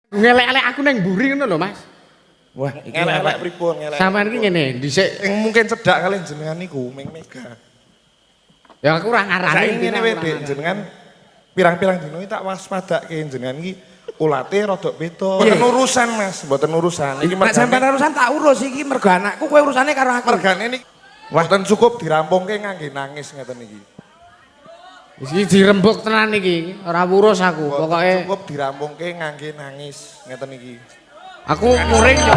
Ngelek-elek aku neng mburi ngono lho, Mas. Wah, iki Ngelek-elek pripun ngelek. Sampeyan iki ngene, dhisik Sing mungkin cedak kali jenengan niku Ming Mega. Ya aku ora ngarani. Saiki ngene wae, Dik, jenengan pirang-pirang dino iki tak waspadake jenengan iki ulate rada beda. Mboten urusan, Mas, mboten urusan. Iki Nek sampean urusan tak urus iki mergo anakku kowe urusane karo aku. Mergane niki mboten cukup dirampungke ngangge nangis ngeten iki. Iki dirembuk tenan iki, ora urus aku. Pokoke cukup dirampungke ngangge nangis ngeten iki. Aku muring yo.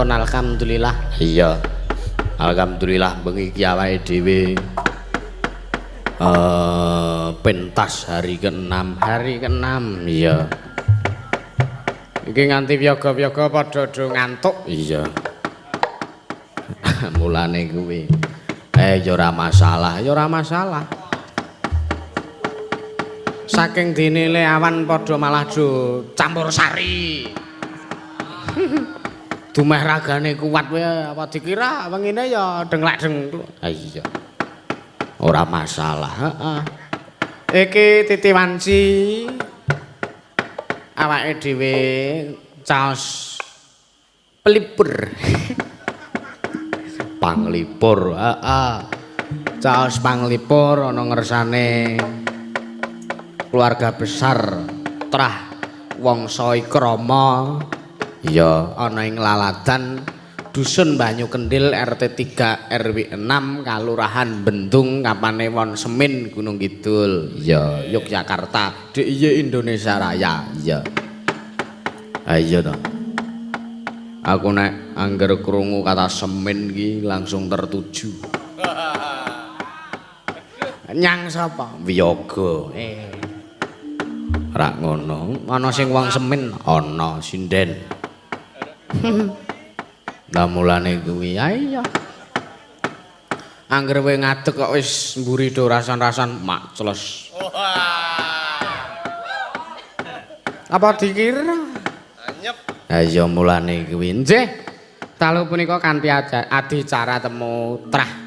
Alhamdulillah. Iya. Alhamdulillah bengi iki awake dhewe pentas hari ke-6, hari ke-6. Iya. Iki nganti wiyaga-wiyaga padha do ngantuk. Iya. Mulane kuwi. Ya ora masalah, ya ora masalah. Saking dene le awan padha malah do campur sari. Dumeh ragane kuat wae apa dikira wengine ya denglek-dengkluk. Ha iya. Ora masalah, heeh. Iki titiwanci awake dhewe Caos pelipur. Panglipur, heeh. Caos panglipur ana ngersane keluarga besar Trah Wangsa Ikrama. Iya, ana ing Laladan Dusun Banyu Kendil RT 3 RW 6 Kalurahan Bendung Kapanewon Semin Gunung Kidul. Iya, Yogyakarta, DIY Indonesia Raya. Iya. Iya to. Aku nek angger krungu kata Semin ki langsung tertuju. Nyang sapa? Wiyaga. Rak ngono. Ana sing wong Semin, ana sinden. Lah mulane kuwi iya. Angger kowe ngadeg kok wis mburi do rasan-rasan makcles. Apa dikira? Anyep. Ha iya mulane kuwi. Nggih. Dalu punika kanthi adicara temu Trah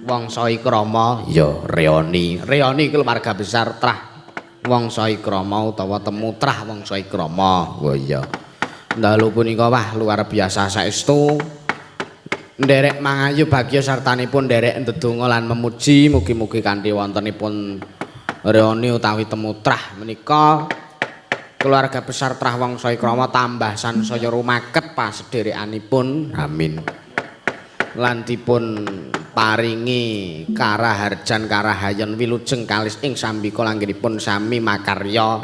Wangsa Ikrama ya reoni. Reoni keluarga besar Trah Wangsa Ikrama utawa temu Trah Wangsa Ikrama. Oh iya. Dalu punika wah luar biasa saestu. Nderek mangayu bagya sartanipun nderek ndedonga lan memuji mugi-mugi kanthi wontenipun reoni utawi temu trah menika keluarga besar Trah Wangsa Ikrama tambah sansaya rumaket pasederekanipun. Amin. Lan dipun paringi karaharjan karahayon wilujeng kalis ing sambika langgenipun sami makarya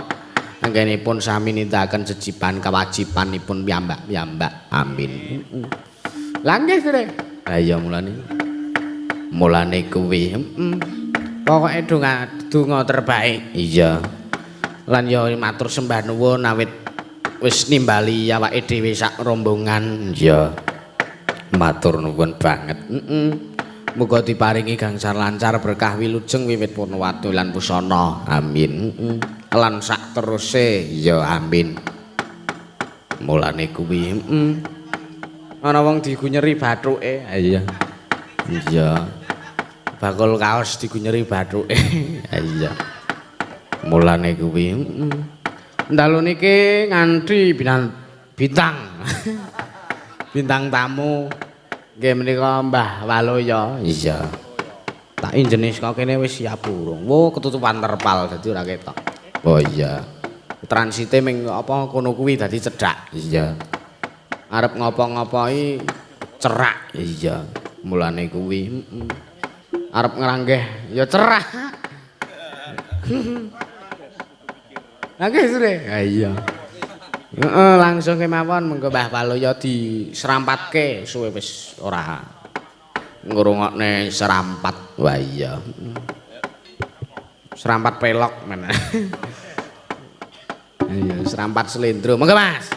anggenipun sami nindakaken jejiban kewajibanipun piyambak-piyambak. Amin. Lah nggih, Dre. Ha iya mulane. Mulane kuwi, Pokoke donga terbaik. Iya. Lan ya matur sembah nuwun awit wis nimbali awake dhewe sak rombongan. Iya. Matur nuwun banget. Muga diparingi gangsar lancar berkah wilujeng wiwit purnawatu lan busana. Amin. Lan sak teruse ya amin. Mulane kuwi, Ana wong digunyeri bathuke. Iya. Iya. Bakul kaos digunyeri bathuke. Iya. Mulane kuwi, Dalu niki nganti bintang. Bintang tamu nggih menika Mbah Waluya. Iya. Tak injene saka kene wis siap urung. Wo ketutupan terpal dadi ora ketok. Oh iya. Transite ming apa kono kuwi dadi cedhak. Iya. Arep ngopo-ngopoi cerak. Iya. Mulane kuwi, Arep ngranggeh ya cerah. Lah nggih, Sre. Ha iya. Heeh, langsung kemawon mengko Mbah Waluya diserampatke suwe wis ora ngrungokne serampat. Wah iya. Serampat pelok men. Iya, serampat slendro. Monggo Mas.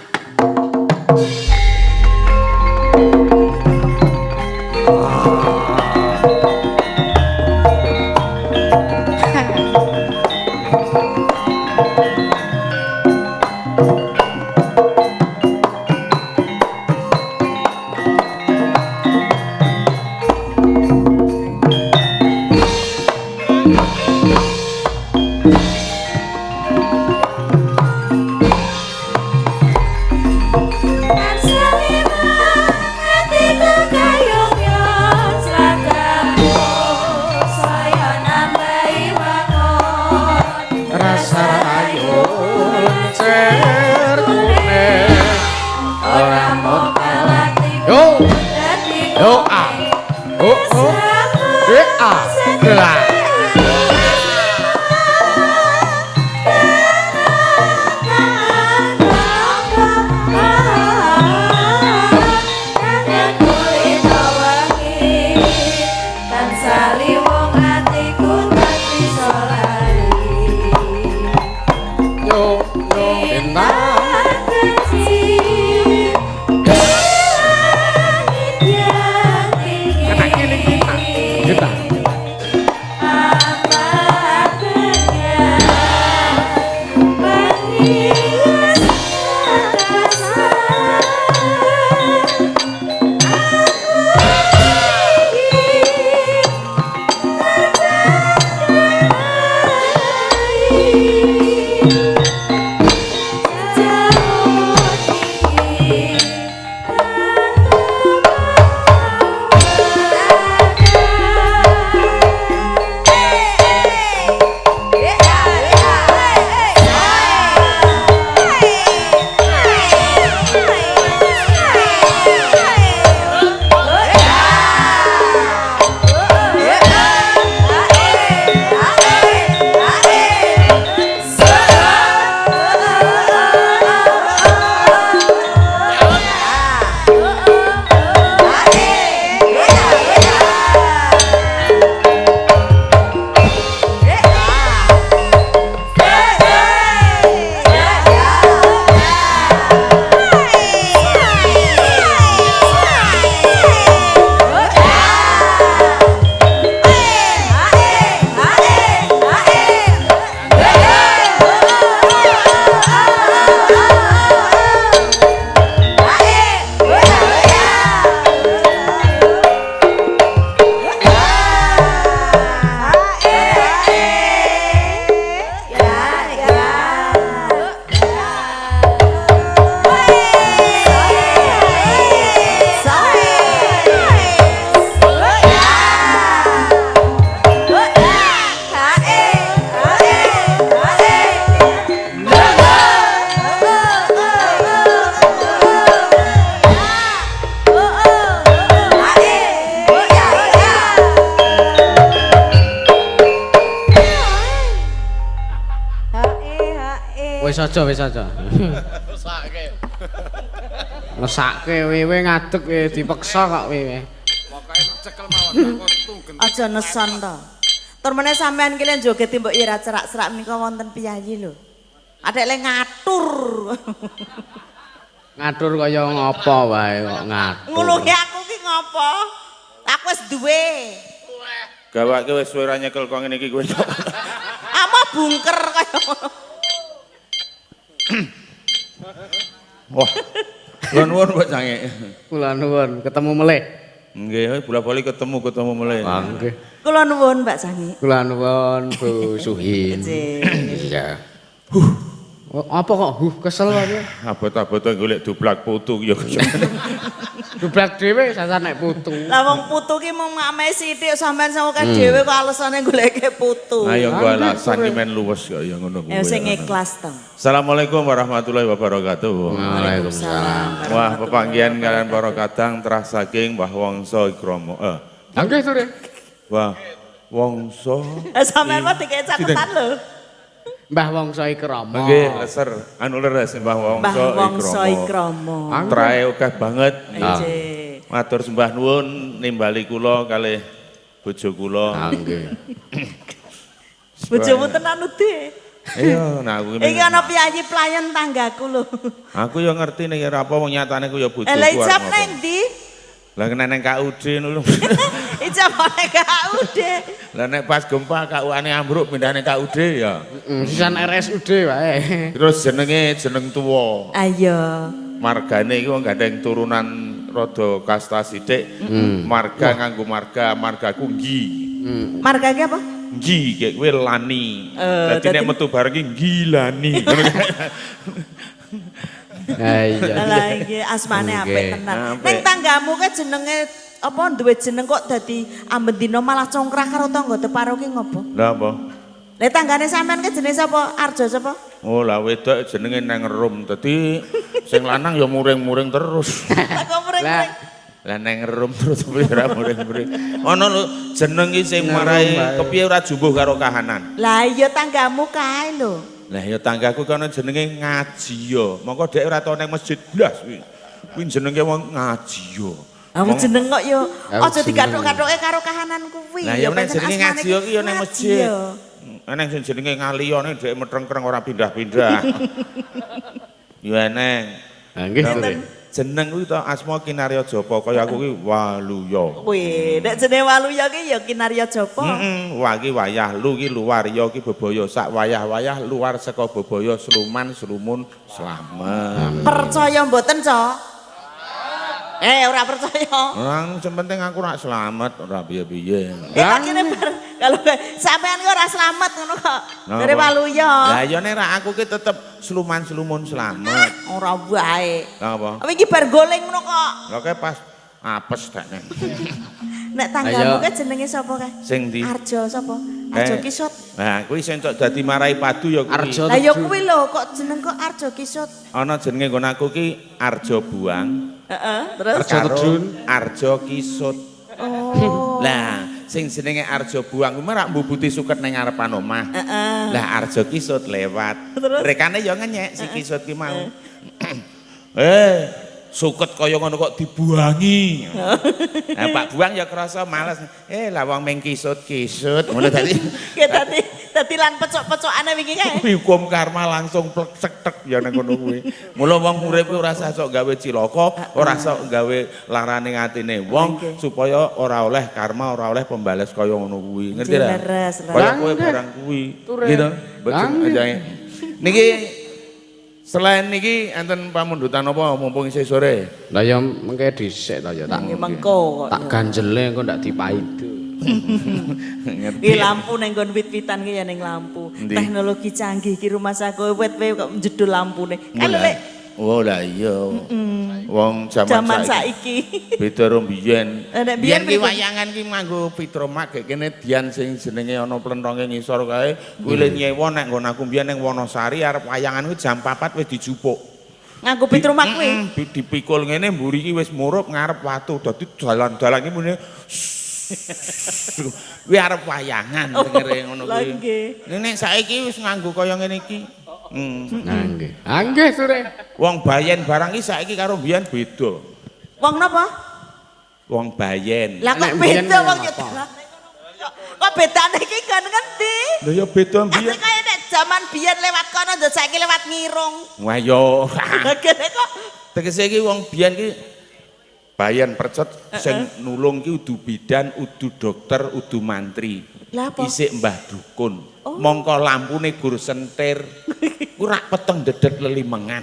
Wis aja, wis aja. Mesake. Mesake wewe ngadeg we dipeksa kok wewe. Pokoke cekel mawon aku tunggen. Aja neson to. Tur meneh sampean ki lek joget mbok ira cerak-cerak menika wonten piyayi lho. Adek le ngatur. Ngatur kaya ngopo wae kok ngatur. Nguluhi aku ki ngopo? Aku wis duwe. Gawake wis suwe ora nyekel kok ngene iki kowe. Ama bungker kaya ngono. Wah. Kula nuwun Pak Cange. Kula nuwun ketemu melih. Nggih, bola-bali ketemu melih. Ah, nggih. Kula nuwun Mbak Sangi. Kula nuwun Bu Suhin. Iya. Huh. Apa kok huh kesel kok? Abot-abot golek dublak putu ya. Dublak dhewe sasan nek putu. Lah wong putu ki mung ame sithik sampean sawake dhewe kok alesane goleke putu. Ayo nggo alasan ki men luwes kok ya ngono kuwi. Ya sing ikhlas to. Assalamualaikum warahmatullahi wabarakatuh. Waalaikumsalam. Wah, pepanggihan kalian para kadang terah saking Mbah Wongso Ikromo. Nggih sore. Mbah Wongso. Sampean mah dikek catetan lho. Mbah Wongso Ikromo. Nggih, leser. Anu leres Mbah Wongso Mbah Wongso Ikromo. Trae akeh banget. Nggih. Matur sembah nuwun nimbali kula kalih bojo kula. Nggih. Bojomu tenan ude. Iya, nah aku iki ana piyayi playen tanggaku lho. Aku ya ngerti nek ora apa wong nyatane ku ya bojoku. Lah ijab nang ndi? Lah kena nang KUD ngono lho. Ijab nang KUD. Lah nek pas gempa KUA-ne ambruk pindah nang KUD ya. Sisan RSUD wae. Terus jenenge jeneng tuwa. Ayo. Margane iki wong gandeng turunan rada kasta sithik. Marga nganggo marga, margaku Nggi. Marga ki apa? Nggi kayak kowe lani. Dadi nek metu bareng ki nggilani. Ha iya. Lah iki asmane apik tenan. Ning tanggamu ke jenenge apa duwe jeneng kok dadi amben dina malah congkrah karo tangga teparo ki ngopo? Lah apa? Lah tanggane sampean ke jenenge sapa? Arjo sapa? Oh lah wedok jenenge nang rum. Dadi sing lanang ya muring-muring terus. Lah kok muring-muring? Lah nang rum terus ora muring-muring. Ana lho jeneng ki sing marai kepiye ora jumbuh karo kahanan. Lah iya tanggamu kae lho. Lah ya tanggaku kono jenenge ngaji ya. Mongko dhek ora tau nang masjid blas kuwi. Kuwi jenenge wong ngaji ya. Ah jeneng kok ya aja digathuk-gathuke karo kahanan kuwi. Lah ya nek jenenge ngaji ya ki ya nang masjid. Eneng sing jenenge ngaliyane dhek metrengkreng ora pindah-pindah. Ya eneng. Ha nggih. Jeneng kuwi to asma Kinarya Japa kaya aku ki Waluya. Kuwi nek jenenge Waluya ki ya Kinarya Japa. Heeh, wa ki wayah, lu ki luar, ya ki bebaya sak wayah-wayah luar saka bebaya sluman slumun slamet. Percaya mboten, Cok? Ora percaya. Ora sing penting aku ora slamet, ora piye-piye. Tak kene bar kalau sampean ki ora slamet ngono kok. Dari Waluya. Lah ya nek aku ki tetep sluman-slumun slamet. Ora wae. Lah apa? Wingi bar goleng ngono kok. Lah kae pas apes dekne. Nek tanggamu ke jenenge sapa kae? Sing ndi? Arjo sapa? Arjo Kisut. Nah, kuwi sing cok dadi marai padu ya kuwi. Lah ya kuwi lho kok jeneng kok Arjo Kisut. Ana jenenge nggon aku ki Arjo Buang. Heeh, terus Arjo Tedun, Arjo Kisut. Oh. Lah, sing jenenge Arjo Buang kuwi rak mbubuti suket ning ngarepan omah. Heeh. Lah Arjo Kisut lewat. Rekane ya ngenyek si Kisut ki mau. Suket kaya ngono kok dibuangi. Nah, Pak Buang ya krasa males. Lah wong meng kisut-kisut ngono dadi. Ya dadi lan pecok-pecokane wingi kae. Hukum karma langsung plek tek ya nang ngono kuwi. Mula wong urip kuwi ora usah sok gawe cilaka, ora sok gawe larane atine wong supaya ora oleh karma, ora oleh pembales kaya ngono kuwi. Ngerti ra? Kaya kowe barang kuwi. Gitu. Niki selain niki enten pamundutan apa mumpung isih sore? Lah ya mengke dhisik ta ya tak. Mengko kok. Tak ganjele engko ndak dipaido. Iki lampu ning nggon wit-witan ki ya ning lampu. Teknologi canggih ki rumah saku wit-wit kok jedul lampune. Kan lek Oh lah iya. Wong jaman saiki. Beda ro biyen. Biyen ki wayangan ki nganggo Petromak gek kene dian sing jenenge ana plentonge ngisor kae kuwi le nyewa nek nggon aku biyen ning Wonosari arep wayangan kuwi jam 4 wis dijupuk. Nganggo Petromak kuwi. Dipikul ngene mburi ki wis murup ngarep watu. Dadi dalan-dalan ki mune kuwi arep wayangan dengere ngono kuwi. Lah nggih. Nek saiki wis nganggo kaya ngene iki. Nah nggih. Ah nggih sore. Wong bayen barang iki saiki karo biyen beda. Wong napa? Wong bayen. Lah kok Nek biyen beda wong apa? ya. Kok bedane iki kan ngendi? Lha ya beda biyen. Kaya nek jaman biyen lewat kono njuk saiki lewat ngirung. Wah yo. Kene kok Tegese iki wong biyen ki bayen percet sing nulung ki udu bidan, udu dokter, udu mantri. Lah apa? Isik Mbah Dukun. Mongko lampune gur sentir. Ku rak peteng dedet lelimengan.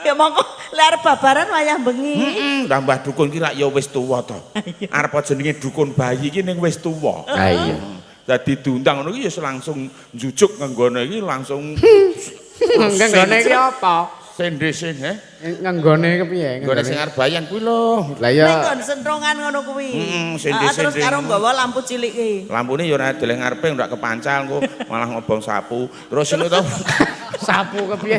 Ya mongko lek arep babaran wayah bengi. Heeh, lah Mbah Dukun ki rak ya wis tuwa to. Arep jenenge dukun bayi ki ning wis tuwa. Ah iya. Dadi diundang ngono ki ya langsung njujuk ngenggone iki langsung Ngenggone iki apa? Sende-sen he. Ngenggone kepiye? Nggone sing arep bayan kuwi lho. Lah ya Ning nggon sentrongan ngono kuwi. Heeh, Ah, terus sende-sende. karo nggawa lampu cilik ki. Lampune ya ora deleng ngarepe ora kepancal engko malah ngobong sapu. Terus ngono to. Sapu kepiye?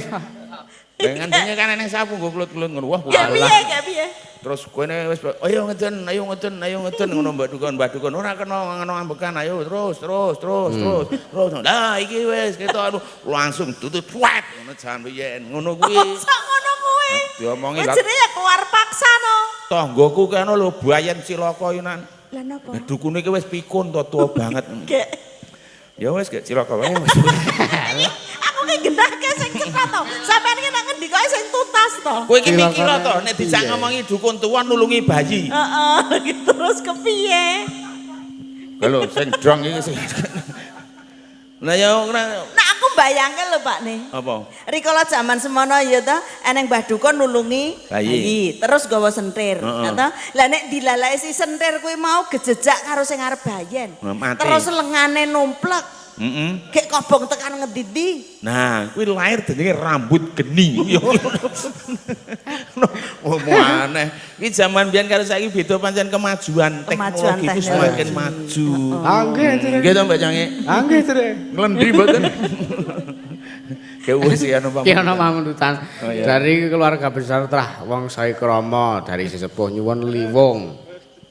Dengan dene kan eneng sapu nggo klut-klut ngono. Wah, Ya walah. piye, ya piye? Terus kowe wis ayo ngeden, ayo ngeden, ayo ngeden ngono Mbak Dukun, Mbak Dukun ora kena ngono ambekan, ayo terus terus terus terus terus. Lah iki wis ketok anu langsung tutut wet ngono jan piye ngono kuwi. Sak ngono kuwi. Diomongi Wis lah jenenge ya keluar paksa no. tanggoku kene lho bayen cilaka yunan. Lah napa? Lah dukune iki wis pikun to tuwa banget. Gek. Ya wis gek cilaka wae wis. Aku ki gendahke sing cetha to. Sampeyan ki nek ngendika sing tuntas to. Kowe iki Cilaka mikir to nek dijak piye? ngomongi dukun tuwa nulungi bayi. Heeh, terus kepiye? Lho sing drong iki sing. Lah ya ora Nah aku bayangke lho Pak nih. apa? Rikala jaman semono ya ta, eneng Mbah Dukun nulungi Bayi. terus gawa sentir, Heeh. ya ta. Lah nek dilalai si sentir kuwi mau gejejak karo sing arep bayen. Nah, mati. Terus lengane numplek, Heeh. gek kobong tekan ngendi-ndi. Nah, kuwi lahir jenenge rambut geni. Oh, aneh. Iki jaman biyen karo saiki beda pancen kemajuan Kemajuan teknologi itu teknologi. semakin maju. Ah nggih sore. Nggih to Mbak Cange? Ah nggih sore. Nglendi mboten? Kayak wis ya ana Ki ana pamundutan Oh, iya. dari keluarga besar Trah Wangsa Ikrama dari sesepuh nyuwun Liwung.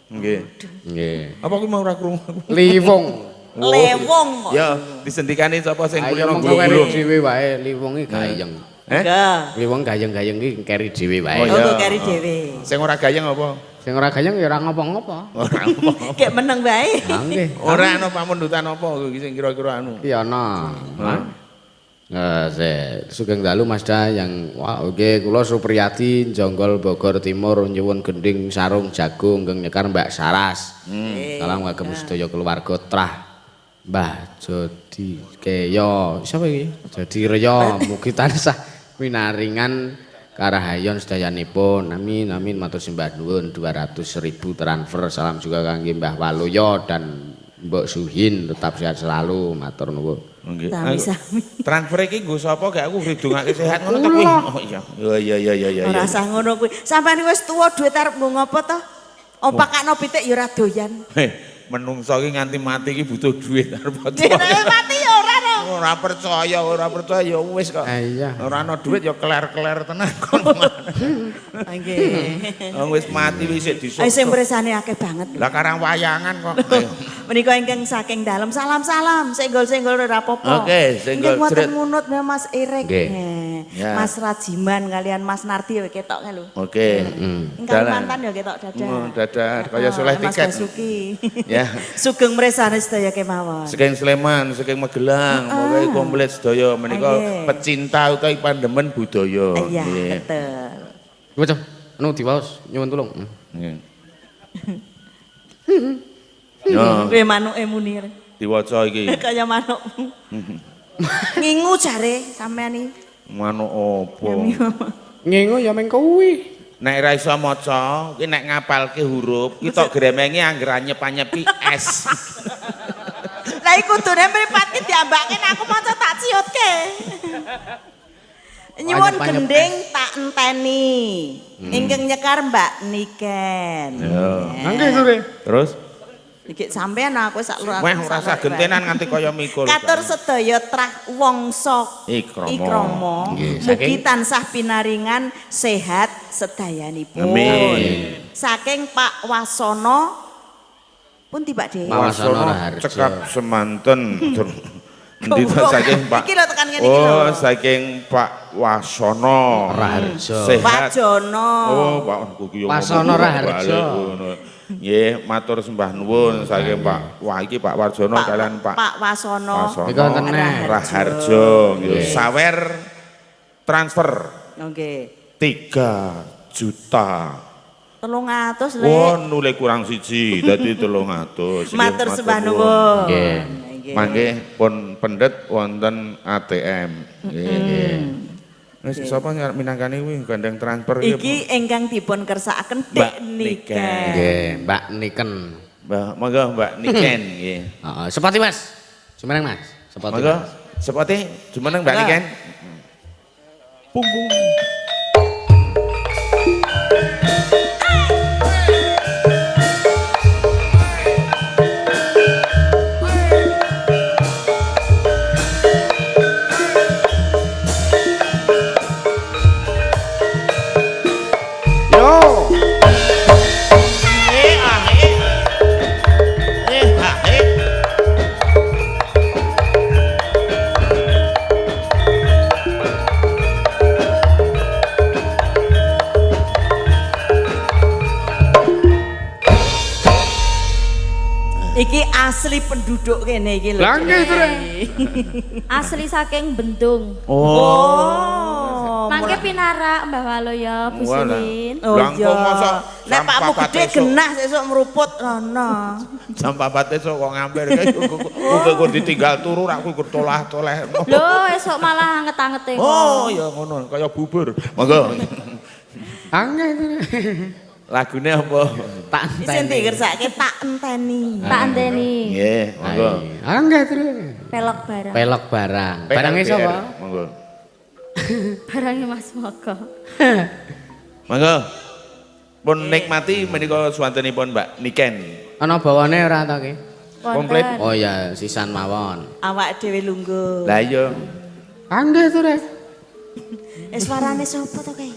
Nggih. Nggih. Apa kuwi mau ora krungu aku? Liwung. Lewong kok. Ya, disendikani sapa sing Ayo kulino mengko keri gulung-gulung. dhewe wae, Liwung iki gayeng. Eh? Enggak. Liwung gayeng-gayeng iki keri dhewe wae. Oh, Oh, iya. keri dhewe. Sing ora gayeng apa? Sing ora gayeng ya ora ngopo-ngopo. Ora apa. Gek meneng wae. Ah nggih. Ora ana pamundutan apa iki sing kira-kira anu. Iki ana. Sugeng dalu Mas Da yang wah oke kula Supriyadi Jonggol Bogor Timur nyuwun gending sarung jagung ingkang nyekar Mbak Saras. Salam kagem sedaya keluarga Trah Mbah Jodi Keyo. Sapa iki? Jodi Reyo mugi tansah winaringan karahayon sedayanipun. Amin amin matur sembah nuwun 200.000 transfer. Salam juga kangge Mbah Waluyo dan Mbok Suhin tetap sehat selalu matur nuwun. Nggih. Sami-sami. Transfer iki nggo sapa gak aku ngridungake sehat ngono ta kuwi. Oh iya. Iya iya iya iya. Ora usah ngono kuwi. Sampeyan wis tuwa duit arep nggo ngopo to? Opakakno pitik ya ora doyan. Heh, menungso iki nganti mati iki butuh duit arep Dene mati ya ora no. Ora percaya, ora percaya ya wis kok. Iya. Ora ana duit ya keler-keler tenan kon. Nggih. Wong wis mati wis isik Ayo sing disuk. mresane akeh banget. Lah karang wayangan kok. Ayo. Menika ingkang saking dalem salam-salam, senggol-senggol ora apa-apa. Oke, senggol Ingkang wonten jret. ngunut ya Mas Erik. Nggih. Ya. Mas Rajiman kalian Mas Nardi ya ketok lho. Oke. Ingkang Dalan. mantan ya ketok dadah. Oh, dadah kaya soleh Mas tiket. Basuki. Ya. Sugeng mresane sedaya kemawon. Saking Sleman, saking Magelang, pokoke komplit sedaya menika Nggih. pecinta utawi pandemen budaya. Iya, Nggih. betul. Bocah, anu diwaos nyuwun tulung. Nggih. Yo, Kuwi manuke Munir. diwaca iki. Kaya manuk. Ngingu jare sampean iki. Manuk opo? Ngingu ya meng kuwi. Nek ra iso maca, ki nek ngapalke huruf, ki tok gremengi angger anyep-anyepi S. Lah iku kudune mripat ki diambake nek aku maca tak ciutke. Nyuwun Anyep-anyep gending tak enteni. Ingkang nyekar Mbak Niken. Yo. Nggih sore. Terus Iki sampean aku sak lur. weh ora usah gentenan nganti kaya mikul. Katur sedaya trah wangsa Ikrama. Ikrama. Nggih, Mugi saking- tansah pinaringan sehat sedayanipun. Amin. Saking Pak Wasono pundi Pak De? Pak Wasono Raharjo. Cekap semanten. Endi to saking Pak? Iki lho tekan ngene iki lho. Oh, saking Pak Wasono. Raharjo. Sehat. Wajono. Oh, Pak kuwi yo Wasono Raharjo. Nggih, matur sembah nuwun saking Pak. Wah, iki Pak Warjono kalian Pak Pak Wasono. Wasono Iku wonten neh. Raharjo. Nggih. Sawer transfer Nggih. 3 juta. 300 le. Oh, nule kurang siji, dadi 300. Matur sembah nuwun. Nggih. Nggih. Mangke pun pendet wonten ATM. Nggih. Wis sapa nyarep minangkani kuwi gandeng transfer Iki ingkang dipun kersakaken Mbak Dek Niken. Niken. Nggih, Mbak Niken. Mbak, monggo Mbak Niken nggih. Heeh, sepati Mas. Jumeneng Mas. Sepati. Monggo Mas. sepati jumeneng Mbak Niken. Pung pung. Yo. Iki asli penduduk kene iki lho. Lah nggih, Dre. Asli saking Bendung. Oh. Mangke pinarak Mbah Waluyo, Bu Suwin. Oh Lah iya. engko mosok Nek jam pakmu papat gede esuk. genah sesuk mruput rono. Jam 4 esuk kok ngampir kae kok ditinggal turu rak kuwi tolah-toleh. Lho, esuk malah anget-angete kok. Oh ya ngono kaya bubur. Monggo. Angge Dre. Lagune apa? Tak Sing enteni. dikersake tak enteni. Tak enteni. Nggih, monggo. Angge Dre. Pelok barang. Pelok barang. Barange sapa? Monggo. Barange Mas Moko. Monggo. Pun nikmati menika swantenipun Mbak Niken. Ana bawane ora ta ki? Komplit. Wonten. Oh ya, sisan mawon. Awak dhewe lungguh. Lah iya. Angge Dre. Eh suarane sapa to kae?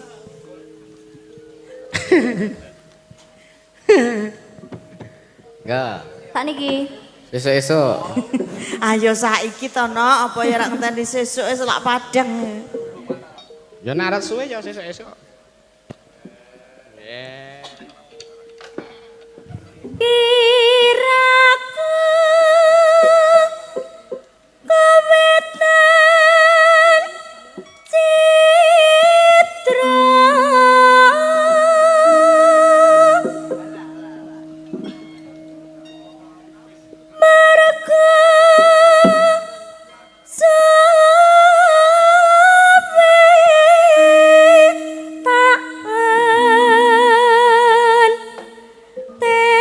Enggak. Tak niki. Esuk-esuk. Ayo saiki to no, apa ya rak ngenteni sesuk wis lak padang. Ya nek arep suwe ya sesuk-esuk. Kiraku kawetan citra marga suwe taan teni.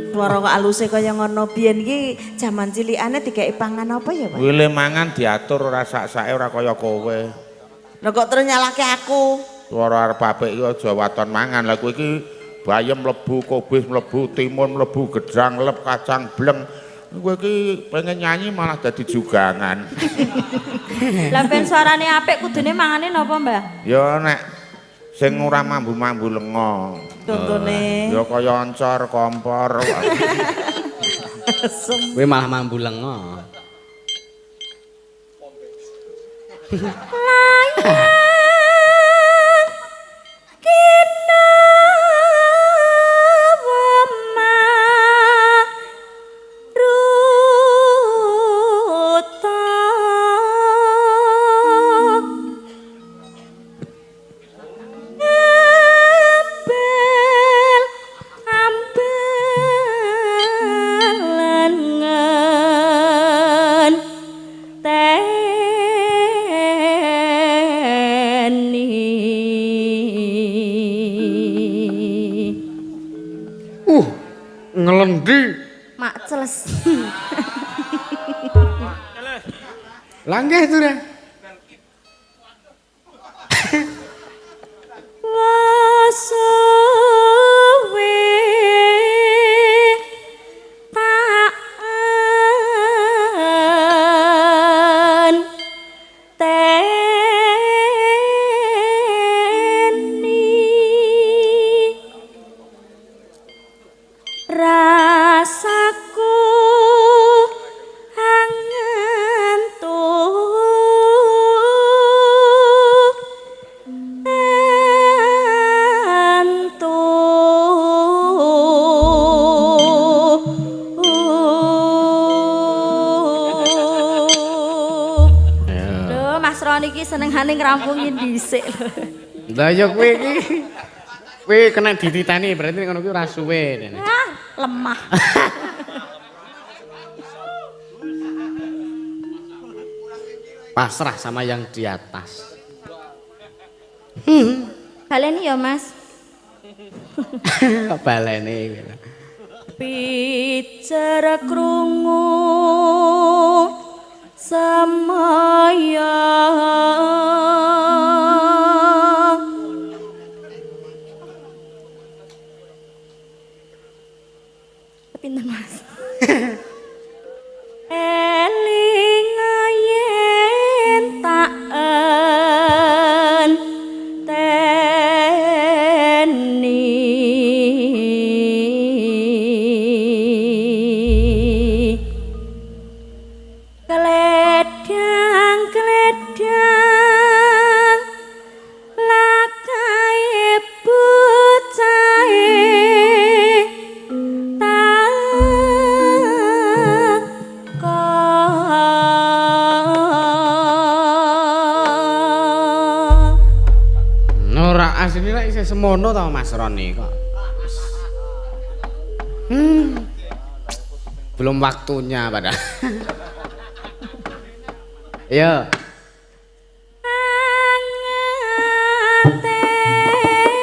Suara kok aluse kaya ngono biyen iki jaman cilikane dikeki pangan apa ya, Pak? Kuwi le mangan diatur ora sak-sake ora kaya kowe. Lho kok terus nyalahke aku? Suara arep apik iki aja waton mangan. Lah kowe iki bayem mlebu, kobis mlebu, timun mlebu, gedang lep, kacang bleng. Kowe iki pengen nyanyi malah dadi jugangan. Lah ben suarane apik kudune mangane napa, Mbah? Ya nek sing ora mambu-mambu lenga. Contone. Ya kaya oncor, kompor. Kowe malah mambu lenga. Layang kinawa maruta ambel ambelan ngen teni. Ngelendi. Mak celes. Lah nggih Dre. Wasuwe taan teni. Mas Roni iki senengane ngrampungi dhisik lho. Lah ya kowe iki kowe kena dititeni berarti ngono kuwi ora suwe. Ah, lemah. Pasrah sama yang di atas. Baleni ya, Mas. Kok baleni. Bicara krungu samaya pinten Mas? Eling yen tak enteni kledang kledang lakae bocahe Ora asline lek isih semono ta Mas Roni kok. Belum waktunya padahal. Iya.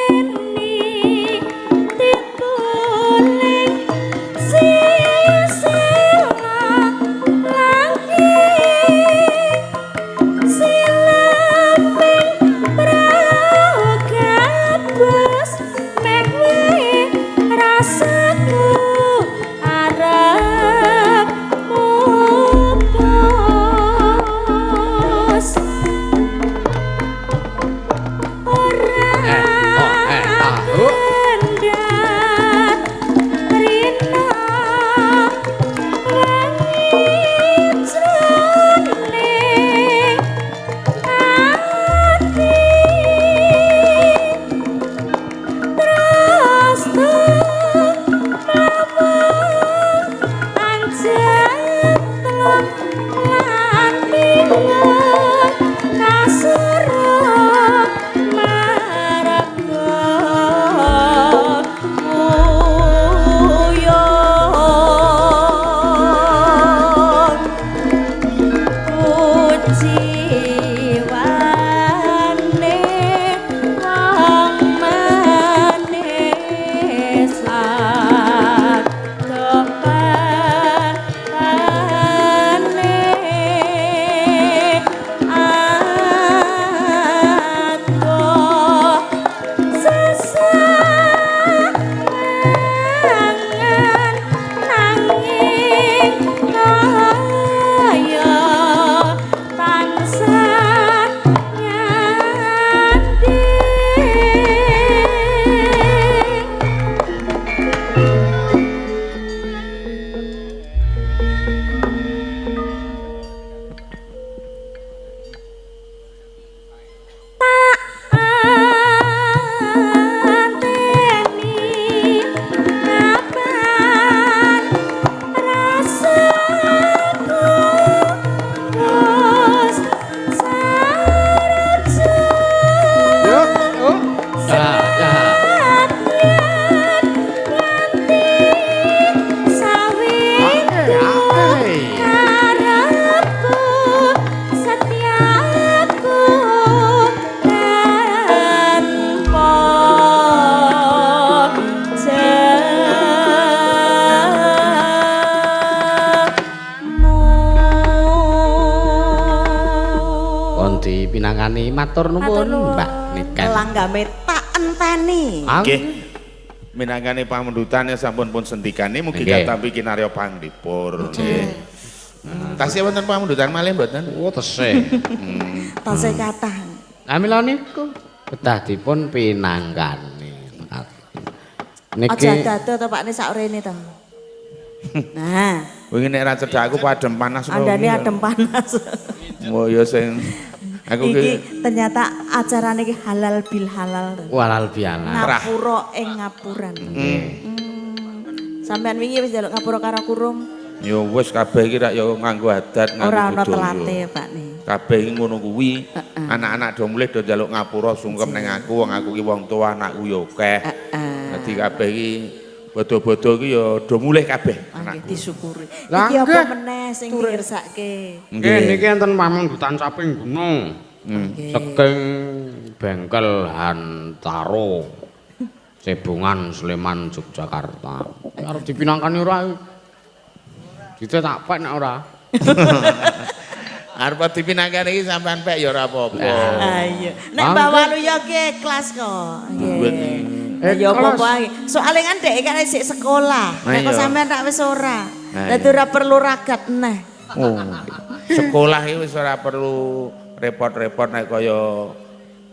Angateni tituling sisila langit sileping prau gabus meh wae rasaku arep mupus ora kendhat rina wengi jroning ati terus mlawang anjetlung lan bingung kasura marga nguyon kuciwane wong manis adopane adoh sesangan nanging kaya tansah nyanding. Tak anteni kapan rasaku wis sarujuk Yuk, yuk. Ya, ya. nganti sawit Oke. karepku setiaku tanpa jemu. Kondi pinangkani matur Matur nuwun nuwun. Mbak Niken. Langgame tak enteni. Nggih. Minangkani pamundhutane sampun pun sentikane mugi Nggih. katampi kinarya panglipur. Nggih. Tasih wonten pamundhutan malih mboten? Oh, tesih. Tasih kathah. Lah mila niku kedah dipun pinangkani. Niki Aja ado-ado to Pakne sak rene to. Nah, Wingi nek ra cedhak aku adem panas. andane adem panas. Oh ya sing aku ki Iki ternyata acarane iki halal bil halal. walal bihalal. Ngapura ing ngapuran. Sampean wingi wis njaluk ngapura karo kurung. Ya wis kabeh iki rak ya nganggo adat, nganggo Ora ana budaya. telate Pak nih. Kabeh iki ngono kuwi. Anak-anak do mulih do njaluk ngapura sungkem ning aku, wong aku ki wong tuwa, anakku ya akeh. Dadi kabeh iki bodho-bodho iki ya do mulih kabeh Nggih anakku. disyukuri. Lah, Iki apa nggih. meneh sing diirsake? Nggih niki enten pamundutan saping gunung. Saking bengkel Hantaro. Cebongan Sleman Yogyakarta. Arep dipinangkani ora? Dite tak pek nek ora. Arep dipinangkani iki sampean pek ya ora apa-apa. Ayo. Nek Mbak Waluyo ki ikhlas kok. Nggih. Ya apa-apa ae. Soale kan dhek kan isih sekolah. Nek kok sampean rak wis ora. Dadi ora perlu ragat neh. Oh. Sekolah iki wis ora perlu repot-repot nek kaya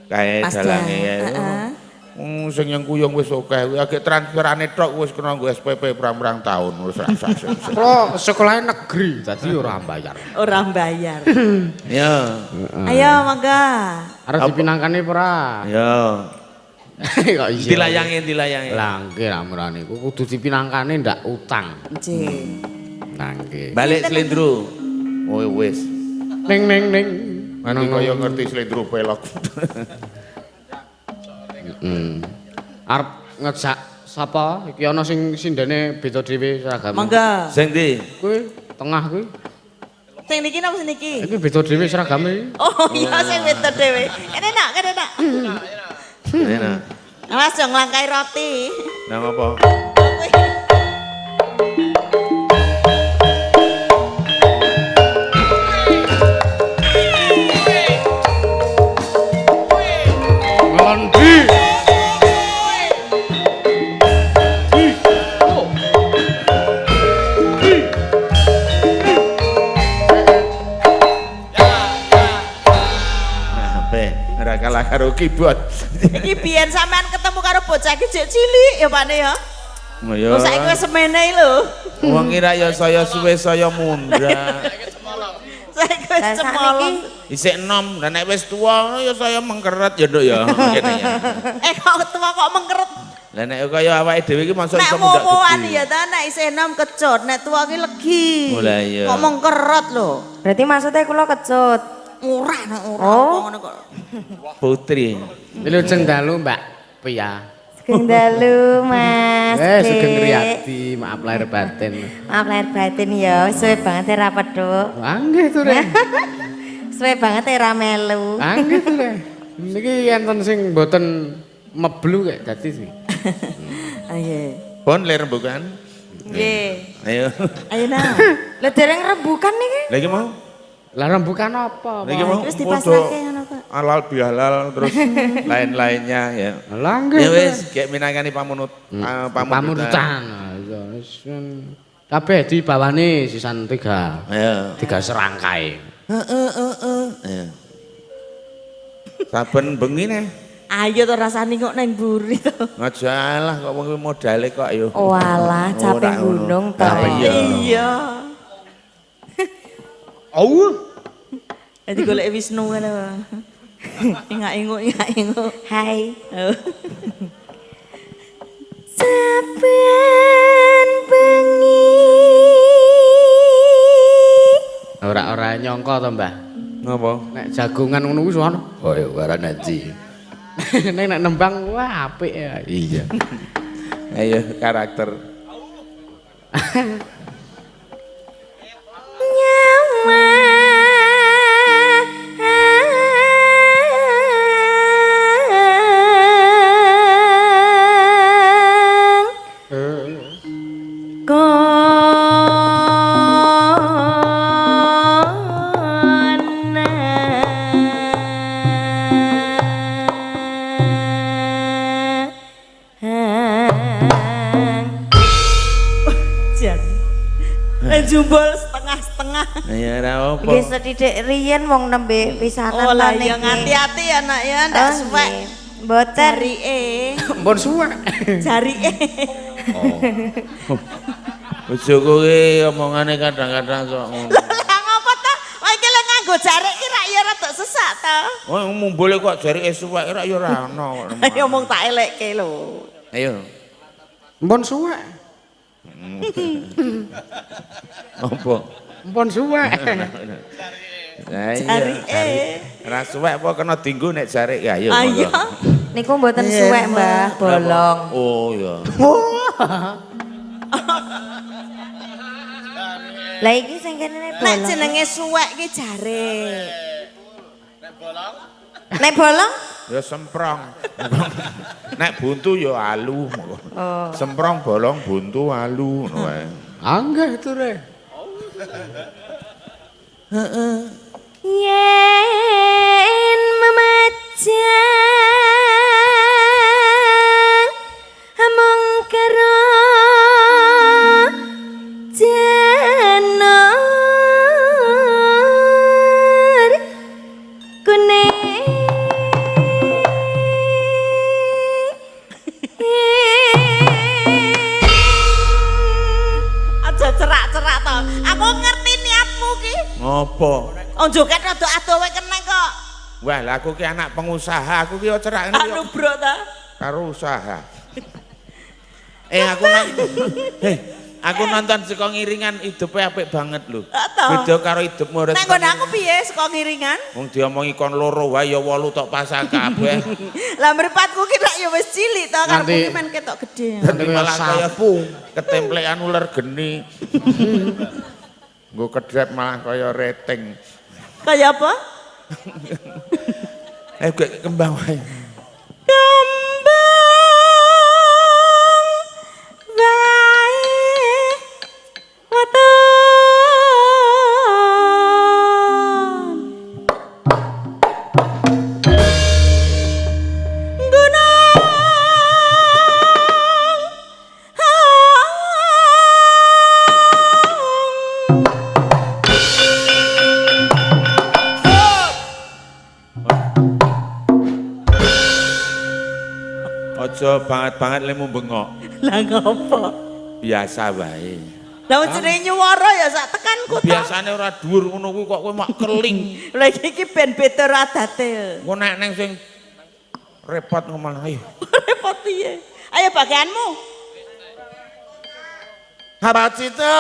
kae dalange. Heeh. Sing nyengkuyung wis akeh. Agek transferane tok wis kena nggo SPP pirang-pirang taun wis rasah. Kula sekolahnya negeri, dadi ora bayar. Ora bayar. Ya. Ayo monggo. Arep dipinangkani apa ora? Ya. Kok iya. Dilayangi, dilayangi. Lah nggih ramurane iku kudu dipinangkani ndak utang. Nggih. Nah nggih. Balik slendro. Oh wis. Ning ning ning. Nanti kaya ngerti slendro pelok. Arep ngejak sapa? Iki ana sing sindene beda dhewe seragame. Monggo. Sing ndi? Kuwi tengah kuwi. Sing niki napa sing niki? Iki beda dhewe seragame. Oh iya sing beda dhewe. Kene nak, kene nak. Enak. Awas dong nglangkai roti. Nang apa? Ngendi? Nah, pe, ora kalah karo keyboard. Iki biyen sampean ketemu karo bocah iki jek cilik ya Pakne ya. Oh ya. Kok saiki wis semene lho. Wong ira ya saya suwe saya mundra. Saiki wis Lah, sakniki cemolong. Isih enom, lah nek wis tuwa ngono ya saya mengkeret ya Nduk ya. Ngene ya. Eh kok tua kok mengkeret. Lah nek kaya awake dhewe iki mosok Nek iso mundak wowoan gede. ya ta nek isih enom kecut, nek tua ki legi. Oh, lah iya. Kok mengkeret lho. Berarti maksudnya kula kecut. Ora nek ora Oh. ngono kok. Putri. Wilujeng dalu Mbak Pia. Sugeng dalu, Mas. Sugeng Dik. Riyadi, maaf lahir batin. Maaf lahir batin ya, suwe banget ora pedhuk. Ah nggih to Rek. Suwe banget ora melu. Ah nggih to Rek. Niki enten sing mboten meblu kek dadi sih. Ayo. Pon lir rembukan. Nggih. Ayo. Ayo nah. Lah dereng rembukan niki. Lagi mau? Lah rembukan apa? Lagi mau? Wis dipasrahke ngono kok. Halal bihalal terus lain-lainnya ya. Lah nggih. Ya wis, gek minangkani pamunut Pamundutan. Iya wis. Kabeh dibawani sisan 3. Ayo. 3 serangkai. Heeh heeh. Ayo. Saben bengi neh. Ayo to rasane kok nang mburi to. Ngajalah kok wong kuwi modale kok ayo. Oh alah, capek gunung to. Iya. Iya. Oh. Dadi golek Wisnu ngono. Ingak-inguk ingak-inguk. Hai. Oh. Saben bengi. Ora-ora nyangka to, Mbah. Ngapa? Nek jagongan ngono kuwi sono. Oh ya ora nanti. Nek nek nembang wah apik ya. Iya. Ayo karakter. Nyawang konang. Jan. Jumbol setengah-setengah. Ya ora apa. Nggih sethithik riyen wong nembe pisanan Oh lah ta ya niki. ngati-ati ya nak ya ndak Oh, suwek. nggih. Mboten. Jarike, Mbon suwek. jarike. Bojoku ki omongane kadang-kadang sok ngono. Lah ngopo to? Wah iki lek nganggo jarik ki rak ya rada sesak to. Oh mumbule kok jarike suwek rak ya ora ono. Ayo omong tak elekke lho. Ayo. Mbon suwek. Apa? Mpun suwek. Lah iya. Ra suwek apa kena dinggo nek jarik ya ayo. Ayo. Niku mboten suwek, Mbah, bolong. Oh iya. Lah iki sing kene bolong. Nek jenenge suwek ki jarik. Nek bolong? Nek bolong? Ya semprong. Nek buntu ya alu. Semprong bolong buntu alu ngono wae. Anggih ture. Heeh. Yen memajang amung karo janur kuning. Aja cerak-cerak to. Aku ngerti niatmu ki. Ngopo? Oh joget rada adoh wae kena kok. Wah, lah aku ki anak pengusaha, aku ki yo cerak ngene Anu bro ta. Karo usaha. Aku nonton saka ngiringan hidupe apik banget lho. Beda karo hidupmu ora. Nek nggon aku piye saka ngiringan? Wong diomongi kon loro wae ya 8 tok pasang kabeh. Lah mripatku ki rak ya wis cilik to, karepku ki men ketok gedhe. Nanti malah kaya sapu ketemplekan ular geni. Nggo kedrep malah kaya rating. Kaya apa? Gek kembang wae. Kembang wae weton. Gunung Aja banget-banget lemu bengok. Lah ngopo? Biasa wae. Lah jenenge nyuwara ya sak tekanku to. Biasane ora dhuwur ngono kuwi kok kowe mak keling. Lah iki ben beda adate. Engko nek neng sing repot ngomong ayo. Repot piye? Ayo bagianmu. Haracita.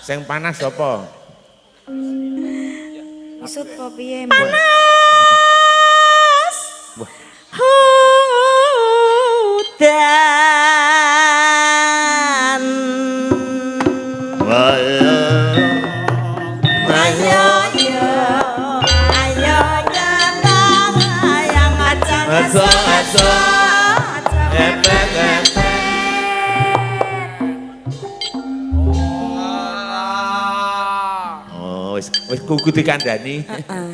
Sing panas sapa? Maksud apa piye? Panas. Wah. Hudan. Ayo yo. Ayo nyatang ayang aja aja aja. Wis kudu dikandani. Heeh.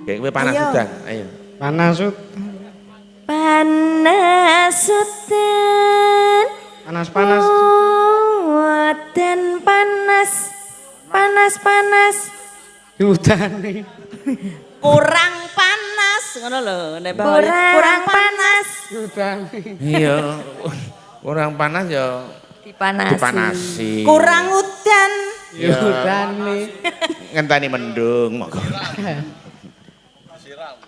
Kayak kowe panas udan, ayo. Panas udan. Panas udan. Panas-panas. Udan panas. Panas-panas. Udane. Kurang panas ngono lho nek kurang panas. Udane. Iya. Kurang panas ya dipanasi. Dipanasi. Kurang udan. Ya. Udane. Ngenteni mendung monggo. Siram.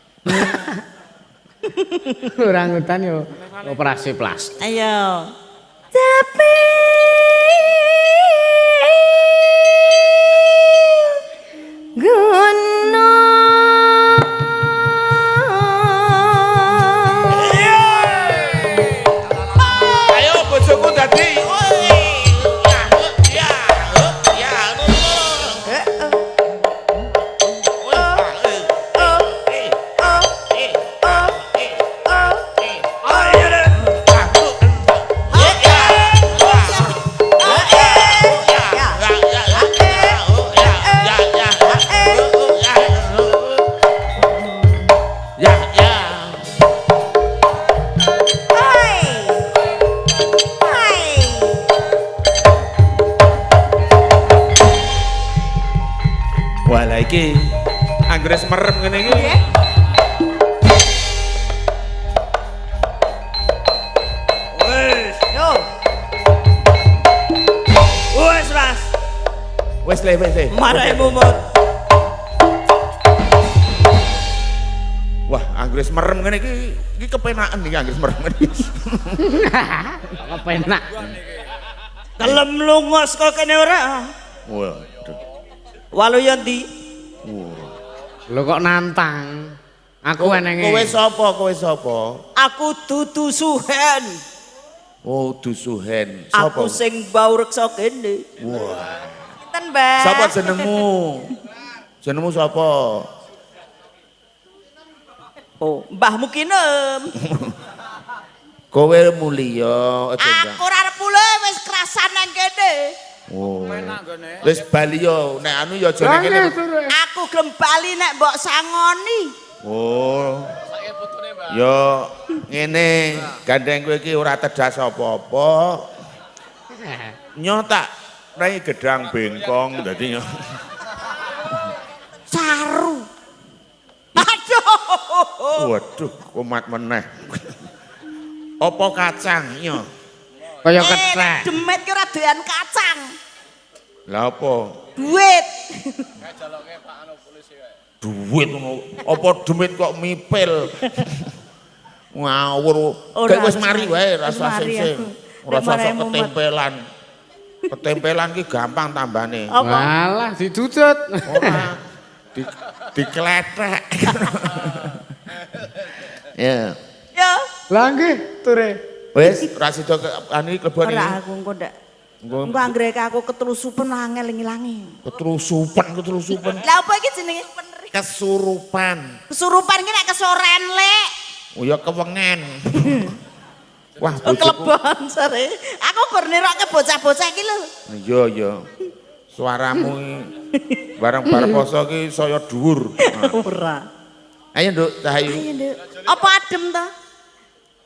Kurang udan yo operasi plastik. Ayo. Tapi gunung. Ayo bojoku dadi. Wah, lah iki anggere merem ngene iki. Nggih. Wes. Yo. Wes, Mas. Wis le, wis le. Marai mumut. Wah, anggere merem ngene iki iki kepenaken iki anggere merem ngene iki. Kepenak. Kelem lunga saka kene ora? Waduh. Waluya ndi? Lho kok nantang? Aku enenge. Kowe sapa? Kowe sapa? Aku dudu Suhen. Oh, Dusuhen. Sapa? Aku sing bau reksa kene. Wah. Sinten, Mbah? Sapa jenengmu? Jenengmu sapa? Oh, mbahmu kinem. Kowe mulia aja enggak. Aku ora arep mulih wis krasan nang kene. Oh. Wis bali yo nek anu yo aja ning kene. Aku gelem bali nek mbok sangoni. Oh. Yo ngene, gandeng kowe iki ora tedas apa-apa. Nyo tak rai gedang bengkong dadi nyo. Saru. Aduh. Waduh, kumat meneh. Apa kacang nyo? Kaya kethek. Demet ki ora doyan kacang. Lah apa? Duit. Duit ngono. Apa demit kok mipil? Ngawur. Ora, Kayak wis mari wae wis rasa mari sing. aku. Ora Nek marai sok mumet. ketempelan. Ketempelan ki gampang tambane. Apa? Walah didudut. Ora di dikletek. Ya. Ya. Lah nggih, ture. Wis ra sida anu iki klebon iki. Ora aku engko ndak. Engko Engko anggere aku ketrusupen angel ngilangi. ketrusupen ketrusupen. Lah apa iki jenenge? Kesurupan. Kesurupan iki nek kesoren, Lek. Oh ya kewengen. Wah, Oh, bojoku. kelebon sore. Aku gur nirokke bocah-bocah iki lho. Iya, iya. Suaramu iki bareng bar poso iki saya dhuwur. Ora. Ayo, Nduk, Cahayu. Ayo, Nduk. Apa adem ta?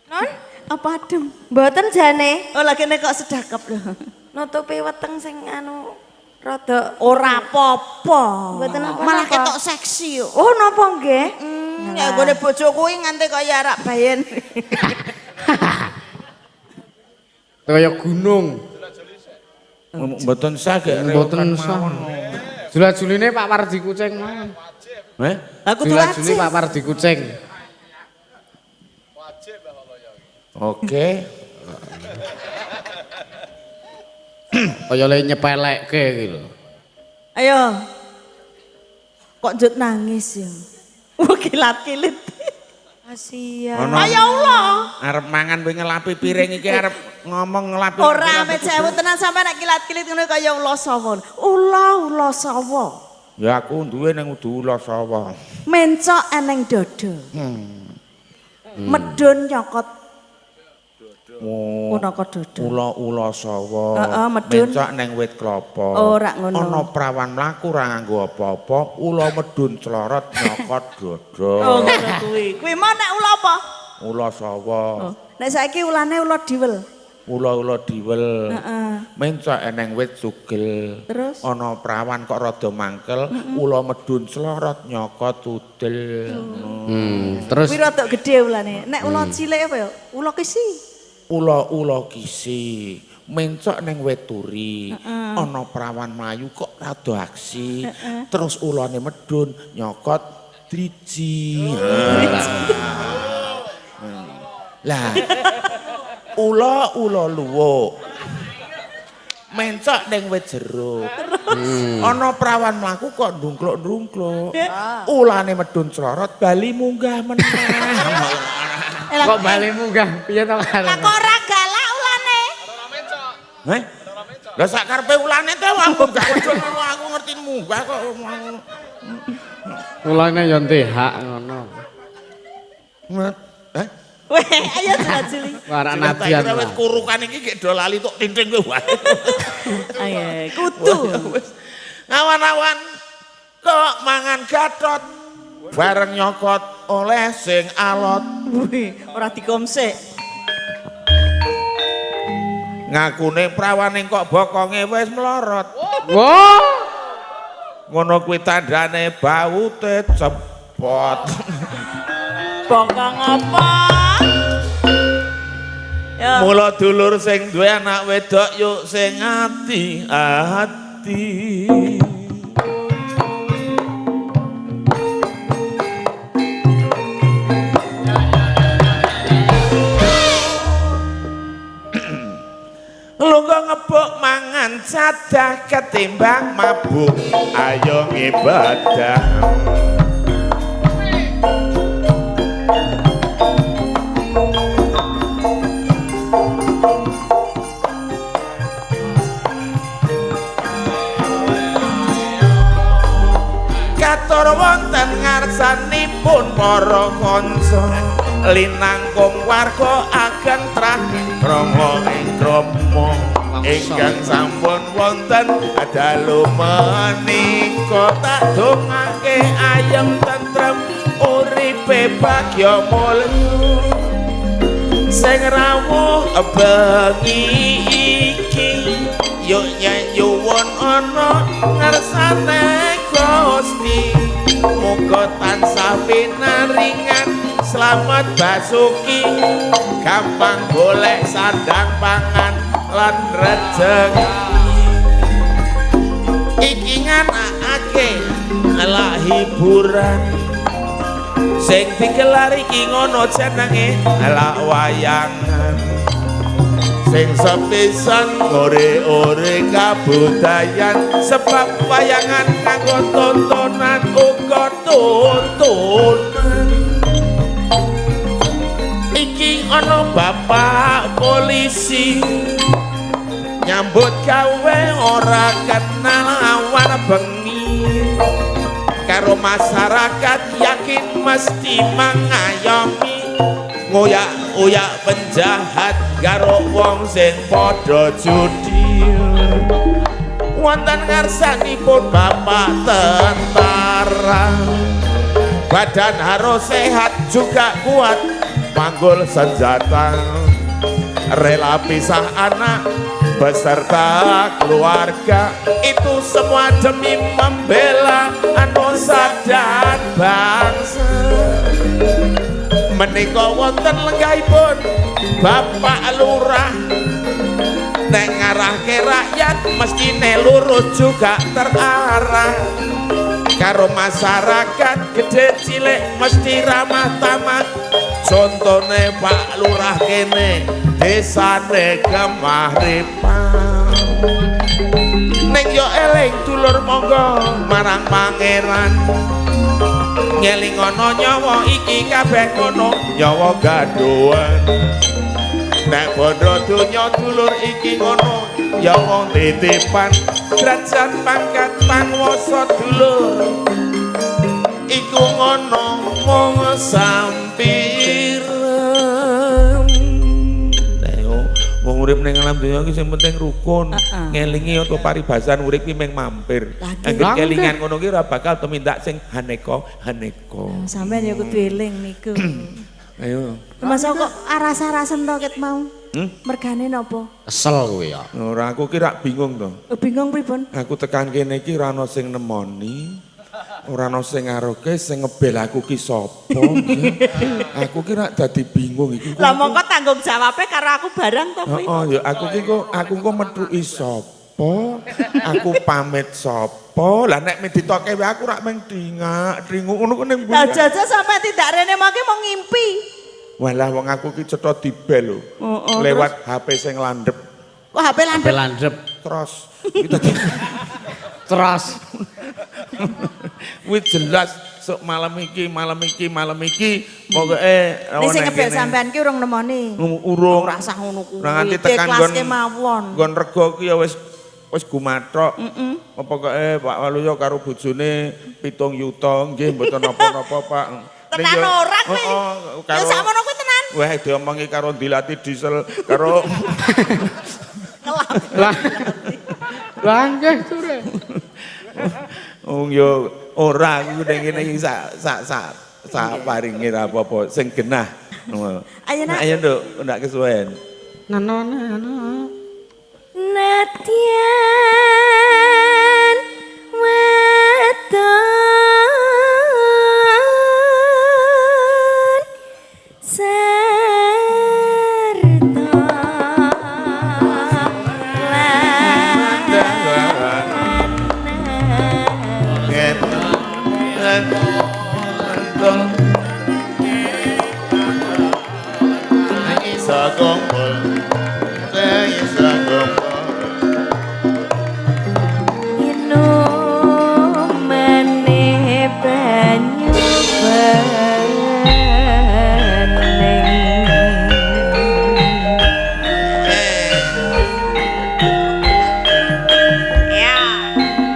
Non? Apa adem? Mboten jane. Oh, lagi nek kok sedakep lho. Nutupi weteng sing anu rada Ora apa-apa. Mboten apa-apa. Malah ketok seksi yo. Oh, napa nggih? Ya nggone bojoku kuwi nganti kaya arak bayen. Kaya gunung. Mboten sah gek Mboten sah. Jula-juline Pak Wardi kucing mawon. Heh? Aku tuh Jula-juli wajib. Pak Wardi kucing. Oke. Kaya le nyepelekke iki lho. Ayo. Kok njut nangis ya? Wah, kilat-kilit. Kasihan. Ono Ya Allah. arep mangan kowe ngelapi piring iki arep ngomong ngelapi. Ora amit sewu tenan sampe nek kilat-kilit ngono kaya ula sawa. Ula ula sawa. Ya aku duwe ning udu ula sawa. Mencok eneng dodo. Medun nyokot Oh. punaka dodo. Ula-ula sawa. Heeh, medun. Mencok neng wit klapa. Ora ngono. Ana prawan mlaku ora nganggo apa-apa, ula medun clorot nyokot dodo. Oh ngono kuwi. Kuwi mau nek ula apa? Ula sawa. Oh. Nek saiki ulane ula diwel. Ula-ula diwel. Heeh. Mencok eneng wit sugel. Terus? Ana prawan kok rada mangkel, ula medun clorot nyokot udel. Terus Kuwi rada gedhe ulane. Nek ula cilik apa ya? Ula kisi. Ula-ula kisi. Mencok neng wit turi. Ana prawan mlayu kok rada aksi. Terus ulane medun nyokot driji. Lah. Ula-ula luwuk. Mencok ning wit jeruk. Ana prawan mlaku kok ndungkluk-ndungkluk. Ulane medun clorot bali munggah meneh. kok bali munggah piye to Lah kok ora galak ulane? Heh? Lah sak karepe ulane te aku gak medun ngono aku ngerti munggah kok. Ulane yo hak ngono. Heh? Weh, ayo juli. Warak Tak nadian. kira wis kurukan iki gek do lali tok tinting kowe wae. Ayo, kudu. Wis. Awan-awan kok mangan gatot bareng nyokot oleh sing alot. Wih, ora dikomsek. Ngakune prawane kok bokonge wis mlorot. Wah. Ngono kuwi tandane baute cepot. Bongkong apa? Ya. Mula dulur sing duwe anak wedok yuk sing ati-ati. Lungguh ngebuk mangan sadah ketimbang mabuk, ayo ngibadah. Katur wonten ngarsanipun para kanca, linangkung warga ageng trah krama ing krama ingkang sampun wonten dalu menika tak dongake ayem tentrem uripe bagya mulya sing rawuh bengi iki yuk nyuwun ana ngarsane Gusti muga tansah pinaringan slamet basuki gampang golek sandang pangan lan rejeki iki nganakake lah hiburan sing digelar iki ngono jenenge lah wayangan sing sepisan ngore-ore kabudayan sebab wayangan kanggo tontonan uga tontonan. Iki ana bapak polisi nyambut gawe ora kenal awan bengi karo masyarakat yakin mesti mengayomi ngoyak-oyak penjahat karo wong sing padha judi. Wonten ngarsanipun bapak tentara badan harus sehat juga kuat manggul senjata rela pisah anak beserta keluarga itu semua demi membela nusa dan bangsa. Menika wonten lenggahipun Bapak Lurah nek ngarahke rakyat mestine lurus juga terarah karo masyarakat gede cilik mesti ramah tamah. Contone Pak Lurah kene desane Gemah Ripah. Ning yo eling dulur monggo marang pangeran ngelingono nyawa iki kabeh ngono nyawa gaduhan. Nek bondo donya dulur iki ngono ya wong titipan derajat pangkat panguwasa dulur iku ngono mung sampiran. Wong urip ning alam donya iki sing penting rukun, ngelingi apa paribasan urip ki mung mampir. Angger kelingan ngono ki ora bakal tumindak sing haneka haneka. Sampeyan ya kudu eling niku. Ayo. Mas kok aras-arasen to ket mau? Mergane napa? Kesel kowe ya. Ora aku ki rak bingung to. Bingung pripun? Aku tekan kene iki ora ana sing nemoni. Ora ana sing ngaroke sing ngebel aku ki sapa. Aku ki rak dadi bingung iki. Lah mongko tanggung jawabe karo aku barang to kuwi. Heeh ya aku ki kok aku kok methuki sapa, aku pamit sapa. Lah nek ditoke wae aku rak mung dingak-dinguk ngono ku ning. Lah jaja sampe tindak rene mangke mau ngimpi. Walah wong aku ki cetha dibel lho. Lewat HP sing landhep. Kok HP landhep? HP landhep. Terus. Terus. Wis jelas sok malam iki, malam iki, malam iki pokoke nek sing ngebel sampean ki urung nemoni. Urung. Ora usah ngono kuwi. Nganti tekan nggon nggon rega ki ya wis wis gumathok. Heeh. Pokoke Pak Waluyo karo bojone 7 yuta nggih mboten napa-napa Pak. Tenan ora kuwi. Ya sakmono kuwi tenan. Wah diomongi karo dilati diesel karo Lah. Lah nggih sure. Wong yo ora aku ning ngene iki sak sak sak sak paringe ra apa-apa sing genah. Ayo nak. Ayo Nduk, ndak kesuwen. Nano nano. Nadyan wae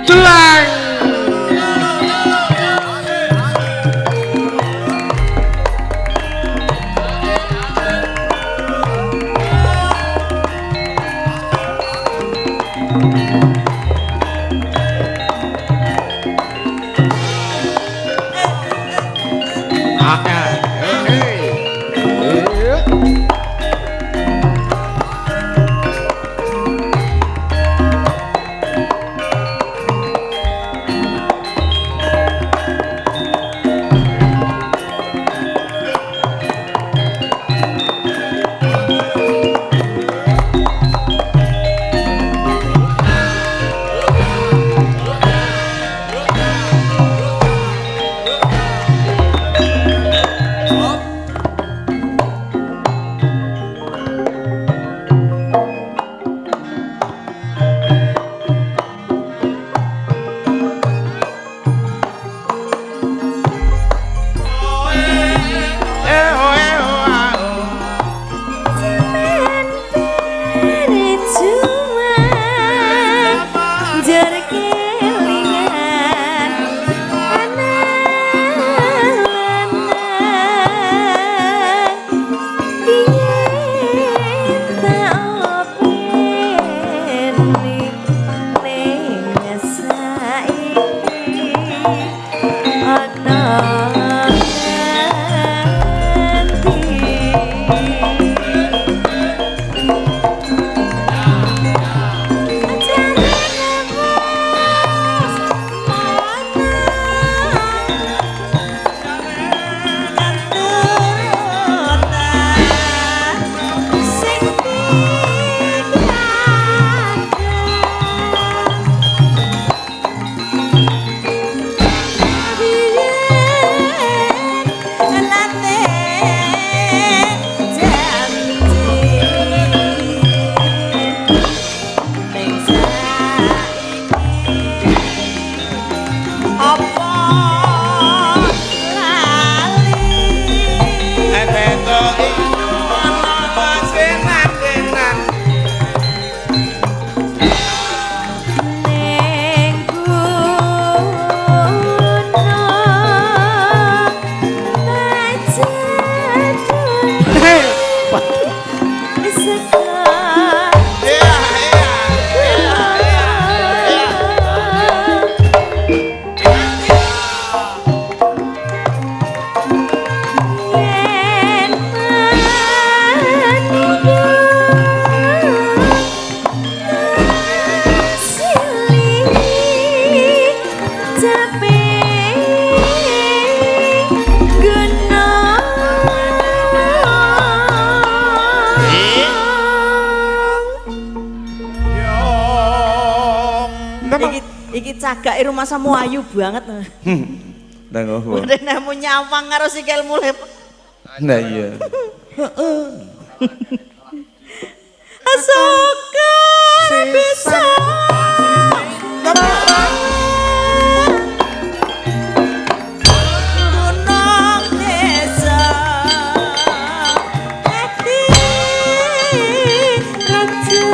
Jelang. Iki cagake rumangsamu ayu banget. Lah ngopo? Nemu nyawang karo sikilmu lep. Lah iya. Heeh. Asoka bisa. Gunung desa hati raja.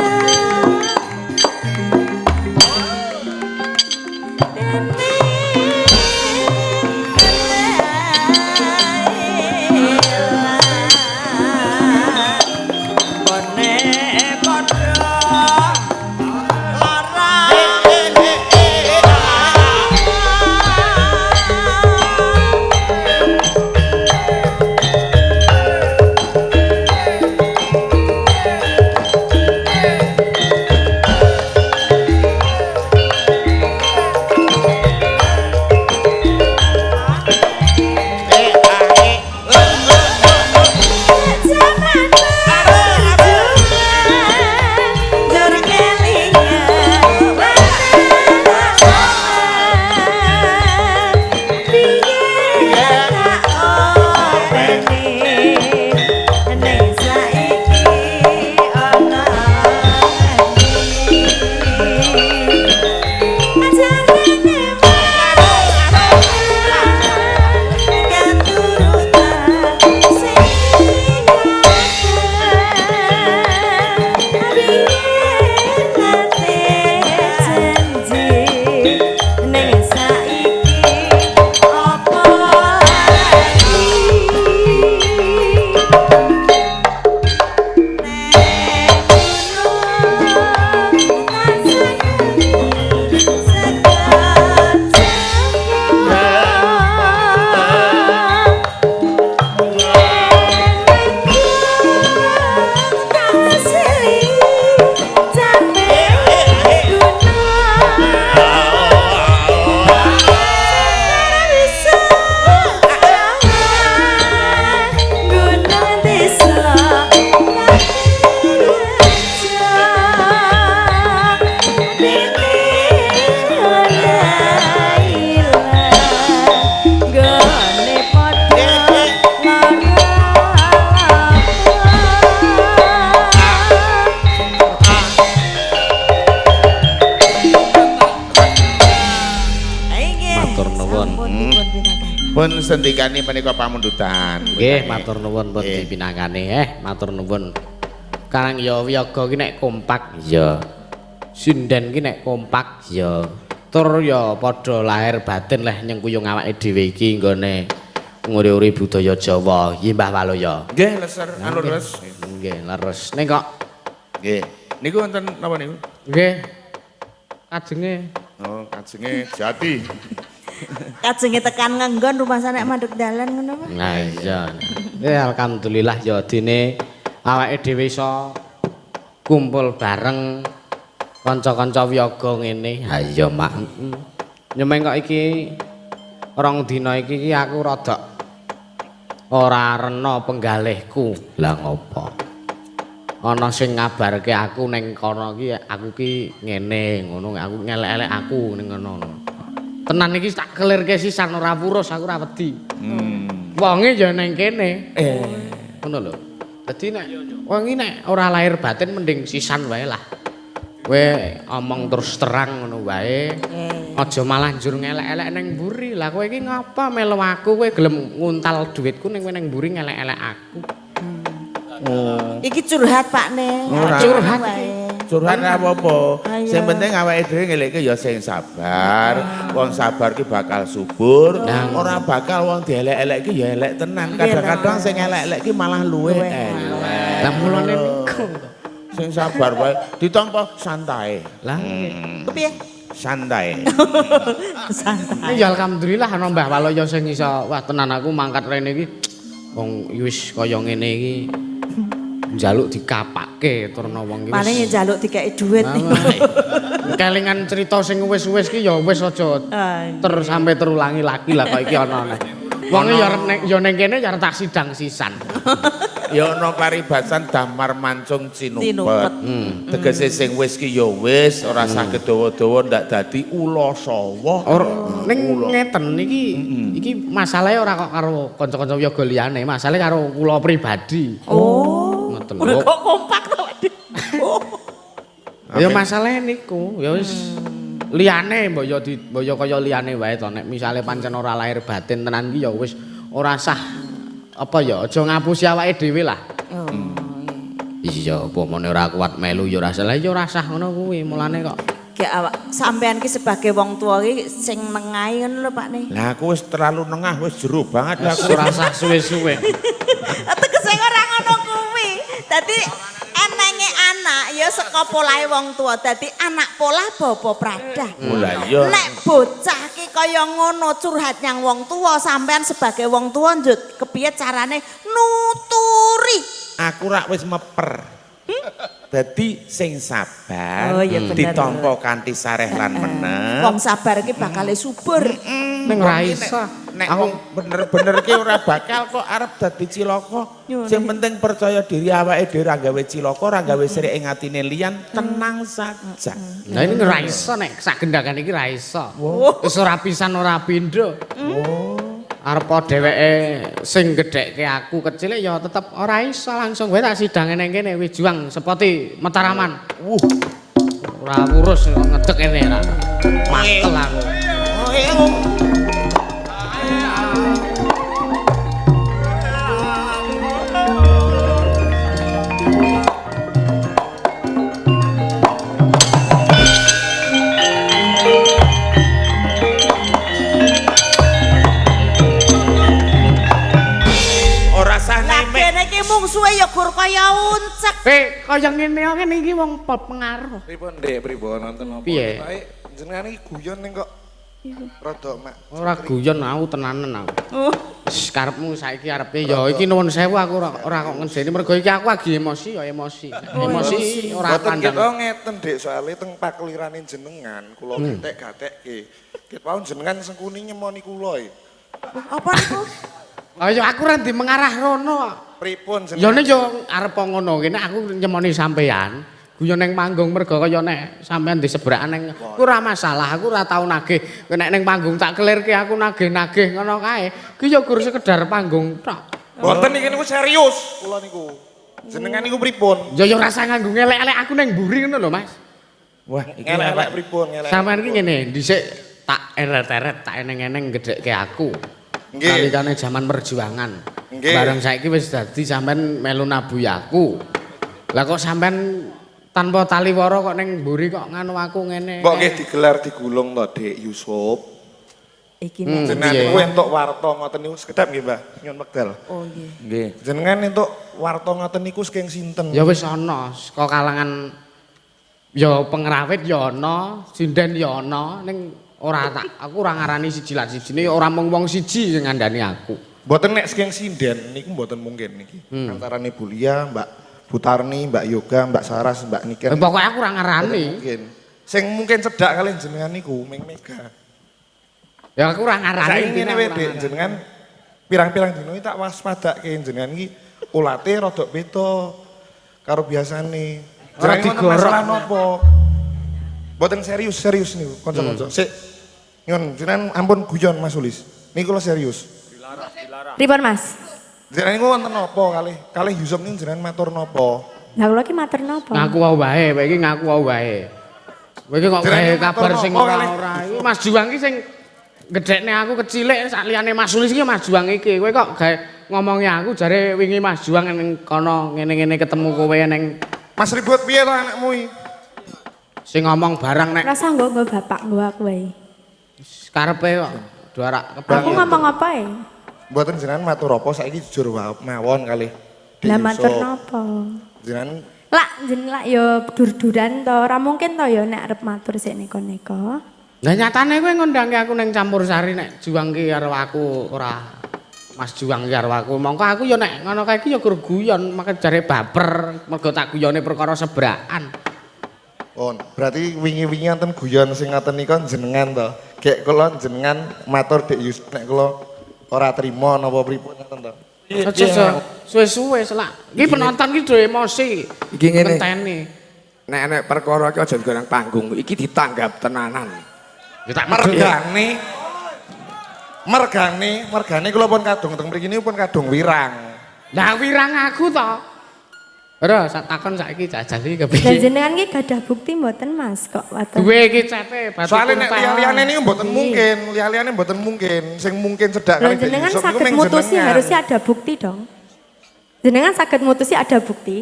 Matur nuwun. Sampun dipun pinangkani. Pun sendikani menika pamundutan. Nggih, matur nuwun pun Nggih. dipinangkani. Matur nuwun. Karang ya wiyaga ki nek kompak ya. Sinden ki nek kompak ya. Tur ya padha lahir batin leh nyengkuyung awake dhewe iki nggone nguri-uri budaya Jawa. Iki Mbah Waluya. Nggih, leser, anu leres. Nggih, leres. Ning kok Nggih. Niku wonten napa niku? nggih. Kajenge Oh, kajenge jati. Kajenge tekan ngenggon rumah nek mandek dalan ngono Pak. Nah iya. Ya alhamdulillah ya dene awake dhewe iso kumpul bareng kanca-kanca wiyaga ngene. Ha iya Mak. Nyemeng kok iki rong dina iki ki aku rada ora rena penggalihku. Lah ngopo? Ana sing ngabarke aku ning kono ki aku ki ngene ngono, aku ngelek-elek aku ning ngono. Tenan iki tak kelirke sisan ora wurus aku ora wedi. Wonge ya ning kene. Ngono lho. Dadi nek wong iki nek ora lahir batin mending sisan wae lah. Kowe omong terus terang ngono wae. Aja malah njur ngelek-elek ning mburi. Lah kowe iki ngapa melu aku? Kowe gelem nguntal dhuwitku ning kowe ning mburi ngelek-elek aku. Iki curhat Pak Ne. Ora. Curhat Wae. Curhat ora apa-apa. Ayo. Sing penting awake dhewe ngelekke ya sing sabar. Wong sabar ki bakal subur, ora bakal wong dielek-elek ki ya elek tenan. Kadang-kadang sing elek-elek ki malah luwih elek. Lah mulane niku. Sing sabar wae ditampa santai. Lah Kepiye? Santai. Santai. ya alhamdulillah ana Mbah Waluya sing iso wah tenan aku mangkat rene iki wong wis kaya ngene iki njaluk dikapake turna wong iki. Paling njaluk dikeki dhuwit niku. Kelingan cerita sing wis-wis ki ya wis aja terus sampe terulangi lagi lah kok iki ana neh. Wong ya arep ning ya ning kene ya arep tak sidang sisan. Ya ana paribasan damar mancung Cinupet. cinupet. Tegese sing wis ki ya wis ora saged dawa-dawa ndak dadi ula sawa. Ora ning ngeten iki iki masalahe ora kok karo kanca-kanca wiyaga liyane, masalahe karo kula pribadi. Oh. Ngoten Lho lho. kok kompak to, Pak? Oh. Ya masalahe niku, ya wis liyane mbok ya di mbok ya kaya liyane wae to nek misale pancen ora lahir batin tenan ki ya wis ora sah apa ya aja ngapusi awake dhewe lah. Oh. Iya, apa mone ora kuat melu ya ora salah ya ora sah ngono kuwi mulane kok. Gak awak sampean ki sebagai wong tua ki sing nengahi ngono lho Pak Ne. Lah aku wis terlalu nengah wis jero banget lah aku. Ora sah suwe-suwe. Tegese ora ngono kuwi. Dadi enenge anak ya saka polahe wong tua. Dadi anak polah bapa pradah. Lah iya. Nek bocah ki kaya ngono curhat nyang wong tua, sampean sebagai wong tua njut kepiye carane nuturi. Aku rak wis meper. Dadi sing sabar Oh, iya bener. ditampa kanthi sareh lan meneng. Wong sabar ki bakale subur. Ning ora iso. Nek wong bener-bener ki ora bakal kok arep dadi cilaka. Sing penting percaya diri awake dhewe ora gawe cilaka, ora gawe srik ing atine liyan, tenang saja. Nah ini ora iso nek sak gendakan iki ora iso. Wis ora pisan ora pindho. Arep dheweke sing gedhekke aku kecil ya tetep ora iso langsung wae tak sidange nang kene wis juang sepoti Mataraman. Wuh. Ora urus ngedek kene ora. Mangkel aku. Ora sah Lah nemek. kene iki mungsuhe ya gur kaya uncek. Kaya ngene ngene iki wong pengaruh. Pripun Ndek, pripun nonton apa? Piye? Ketoke jenengan iki guyon ning kok rada mak. Ora guyon aku tenanan aku. Wis karepmu saiki arepe ya iki nuwun sewu aku ora kok ngejeni mergo iki aku lagi emosi ya emosi. Emosi ora Boten pandang. kita ngeten Dik, soalé teng pakelirane jenengan kula getek-gatekke. Ket wau jenengan sengkuni nyemoni kula e. Apa niku? Ayo aku ora ndi mengarah rono. Pripun Ya jenengan? nek yo arep ngono kene aku nyemoni sampean. Guyon ning panggung mergo kaya nek sampean disebrakan ning ku ora masalah, aku ora tau nagih. Nek ning panggung tak kelirke aku nagih-nagih ngono kae. Ki yo gur sekedar panggung tok. Boten iki niku serius kula niku. Jenengan niku pripun? Ya yo rasa nganggo ngelek-elek aku ning mburi ngono lho, Mas. Wah, iki Ngelek-elek pripun ngelek. Sampean ki ngene, dhisik tak eret-eret, tak eneng-eneng gedhekke aku. Nggih. Nalikane jaman perjuangan. Nggih. Bareng saiki wis dadi sampean melu nabuhi aku. Lah kok sampean tanpa taliwara kok ning mburi kok nganu aku ngene. Mbok nggih digelar digulung to, Dik Yusuf. Iki nek. Jenengan Piye? niku entuk warta ngoten niku sekedap nggih, Mbah. Nyun wekdal. Oh nggih. Nggih. Jenengan entuk warta ngoten niku saking sinten? Ya wis ana saka kalangan ya pengrawit ya ana, sinden ya ana, ning ora tak aku ora ngarani siji lan sijine ya ora mung wong siji sing ngandani aku. Mboten nek saking sinden niku mboten mungkin niki. Antarane Bu Lia, Mbak Butarni, Mbak Yoga, Mbak Saras, Mbak Niken. Pokoke aku ora Mboten ngarani. mungkin. Sing mungkin cedak kalian jenengan niku Ming Mega. Ya aku ora ngarani. Saiki ngene intine wae, aku ora Dik, ngarani. jenengan pirang-pirang dino iki tak waspadake jenengan iki ulate rada beda karo biasane. Ora Jenengan wonten digorok. masalah napa? Mboten serius, serius niku kanca-kanca. Sik. Nyun, jenengan ampun guyon Mas Sulis. Niku kula serius. Pripun Mas? Jenengan niku wonten napa kalih? Kalih Yusuf niku jenengan matur napa? Lah kula ki matur napa? Ngaku wae wae, kowe iki ngaku wae wae. Kowe iki kok Jenengan gawe matur kabar sing napa kalih? ora-ora. Iku Mas Juang iki sing gedhekne aku kecilik sak liyane Mas Sulis iki Mas Juang iki. Kowe kok gawe ngomongi aku jare wingi Mas Juang ning kono ngene-ngene ketemu kowe ning Mas ribut piye to anakmu iki? sing ngomong barang nek Rasa nggo nggo bapak nggo aku wae. karepe kok doarak Aku kebangun. ngomong apa ya? Mboten jenengan matur apa saiki jujur mawon kalih. Dik Lah matur Yusuf. napa? Jenengan Lak jeneng lak ya dur-duran to, ora mungkin to ya nek arep matur sik neko-neko. Lah nyatane kowe ngundangke aku ning campur sari nek Juang ki karo aku ora Mas Juang ki karo aku. Mongko aku ya nek ngono kae iki ya gur guyon, maka jare baper mergo tak guyone perkara sebrakan. Oh, berarti wingi-wingi wonten guyon sing ngoten nika jenengan to. Gek kula jenengan matur Dik Yusuf nek kula ora trima napa pripun ngoten to. Aja suwe-suwe selak. Iki penonton ki do emosi. Iki ngene. Ngenteni. Nek nek perkara iki aja digo nang panggung, iki ditanggap tenanan. Ya tak medhun. Mergane mergane mergane kula pun kadung teng mriki niku pun kadung wirang. Lah wirang aku to. Ora sak takon saiki jajal iki Lah kepiye. jenengan ki gadah bukti mboten Mas kok waton. Duwe iki cete batu. Soale nek kurta. liya-liyane niku mboten mungkin, liya-liyane mboten mungkin. Sing mungkin cedak Lah kalih Dik jenengan Yusuf niku saged ming mutusi jenengan. harusnya ada bukti dong. Jenengan saged mutusi ada bukti.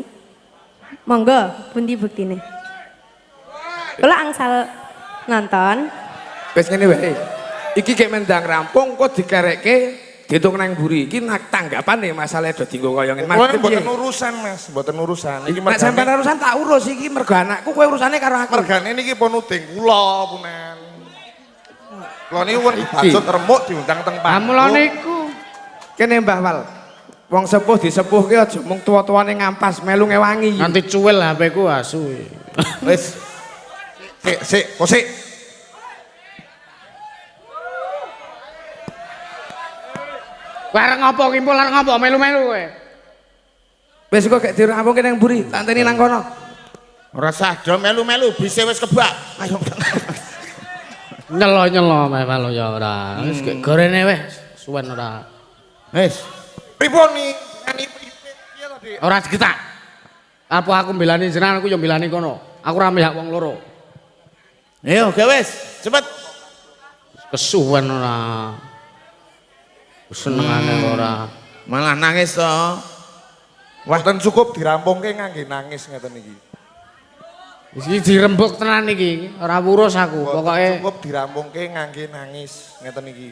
Monggo pundi buktine? Kula angsal nonton. Wis ngene wae. Iki gek mendang rampung kok dikerekke diitung nang mburi. Iki nak tanggapane masalah do dienggo kaya ngene. Mas Kula mboten urusan Mas, mboten urusan. Iki Nek sampean urusan tak urus iki mergo anakku kowe urusane karo aku. mergane niki pun uding kula punan. Kula niku pun dibacut remuk diundang teng Lah panggung. mulane iku. Kene Mbah Wal. Wong sepuh disepuhke aja mung tuwa-tuwane ngampas melu ngewangi. Nanti cuwil HP ku asu. Wis Sik, sik, kok sik. Kowe arep ngopo kimpul arep ngopo melu-melu kowe. Wis kok gek dirampungke nang mburi, tak enteni nang kono. ora sah do melu-melu bise wis kebak. Ayo. Nyelo-nyelo melu ya ora. Wis gek gorene wis suwen ora. Wis. Pripun nih? Ngani piye to, Dik? Ora digetak. Apa aku mbelani jenengan aku ya mbelani kono. Aku ora mihak wong loro. Ayo, oke wis, cepet. Kesuwen ora. Senengane ora. Malah nangis to. Wah, ten cukup dirampungke ngangge nangis ngeten iki. Iki dirembuk tenan iki, ora wurus aku. Mboten Pokoke cukup dirampungke ngangge nangis ngeten iki.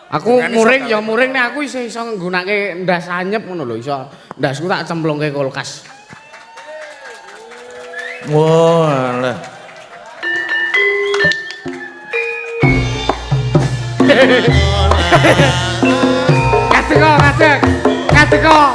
aku Jenengan iso muring ya kali. muring nek aku isih iso nggunakake ndas anyep ngono lho, iso ndasku tak cemplungke kulkas. Wah, lah. Ngadeg kok, ngadeg. Ngadeg kok.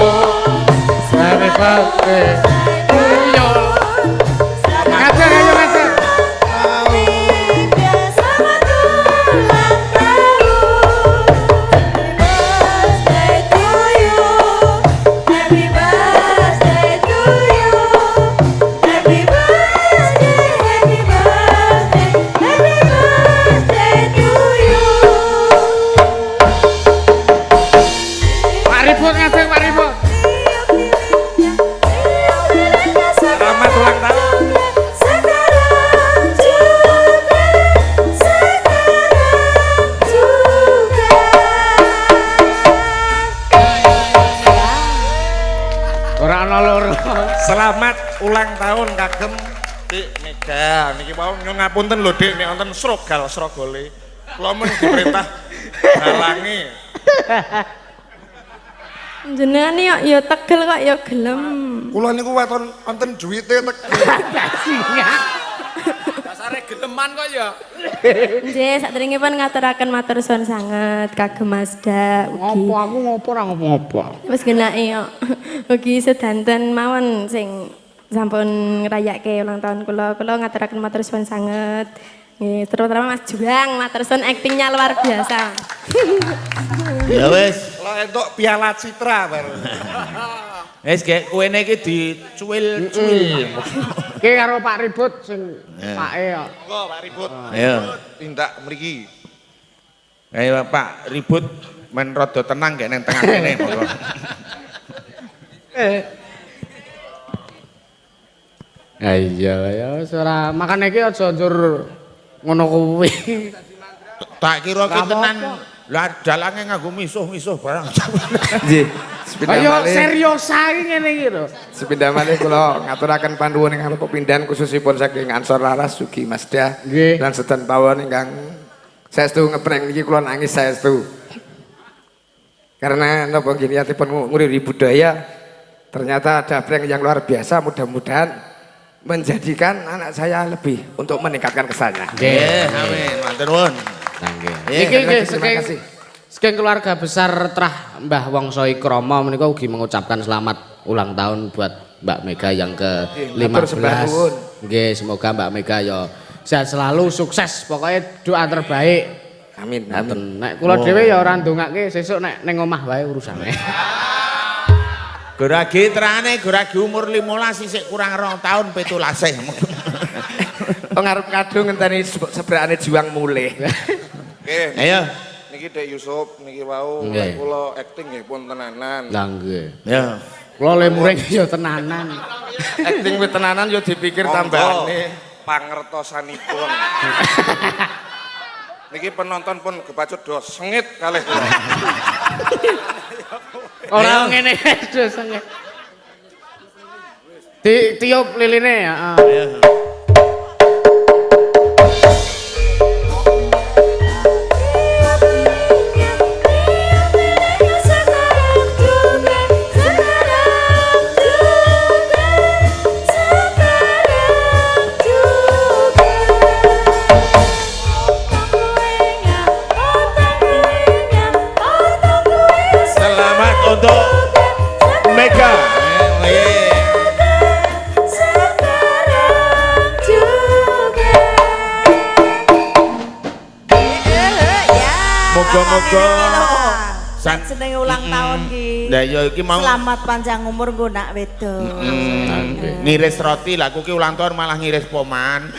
Happy birthday to you. Ngadeg ayo ngadeg. Happy birthday to you. Happy birthday. Ora ana loro. Selamat ulang tahun kagem Dik Mega. Niki wau nyuwun ngapunten lho Dik nek wonten srogal-srogole. Kula mun diperintah halangi. Jenengan ya ya tegel kok ya gelem. Kula niku waton wonten duwite tegel. Dasare geleman kok ya. Nggih, sakderengipun ngaturaken matur suwun sanget kagem Mazda ugi. Ngopo aku ngopo ora ngopo-ngopo. Wis genake kok. Ugi sedanten mawon sing sampun ngrayake ulang tahun kula. Kula ngaturaken matur suwun sanget. Nggih, terutama Mas Juang, matur suwun aktingnya luar biasa. Ya wis. Kula entuk piala citra baru. Wis gek kuene iki dicuil-cuil. Ki karo Pak Ribut sing pake kok. Monggo Pak Ribut. Ayo. Tindak mriki. Ayo Pak Ribut men rada tenang gek nang tengah kene monggo. Ya iya ya wis ora makane iki aja njur ngono kuwi. Tak kira ki Lah, tenan. apa? Lah dalange nganggo misuh-misuh barang. Nggih. Sepindah Ayo malih. serius ae ngene iki lho. Sepindah malih kula ngaturaken panuwun ingkang pepindhan khususipun saking Ansor Laras Sugi Mazda Nggih. lan sedan pawon ingkang saestu ngeprank niki kula nangis saestu. Karena napa nggih niatipun nguriri budaya ternyata ada prank yang luar biasa, mudah-mudahan menjadikan anak saya lebih untuk meningkatkan kesannya. Nggih, amin. Matur nuwun. Nggih. Nggih, Iki nggih terima saking kasih. saking keluarga besar Trah Mbah Wongso Ikromo menika ugi mengucapkan selamat ulang tahun buat Mbak Mega yang Matur sembah ke-15. nuwun. Nggih, semoga Mbak Mega ya sehat selalu, sukses, pokoknya doa terbaik. Amin. Amin. Ngaten. Nek kula dhewe ya ora ndongake sesuk nek ning omah wae urusane. Goragi terane goragi umur 15 isih kurang 2 tahun 17. Oh ngarep kadung ngenteni sebrakane juang mulih. Nggih. Ayo. Niki Dek Yusuf niki wau Nggih. kula acting nggih pun tenanan. Lah nggih. Ya. Kula le muring ya tenanan. Acting wis tenanan yo dipikir Monggo, tambahane. Pangertosanipun. Niki penonton pun kebacut do sengit kalih kula. Ora ngene dosane. Ditiup liline ya. Heeh. Selamat untuk Mega. Moga-moga San jenenge ulang tahun ki. Lah ya iki mau Selamat panjang umur nggo nak wedok. Ngiris roti lah aku ki ulang tahun malah ngiris poman.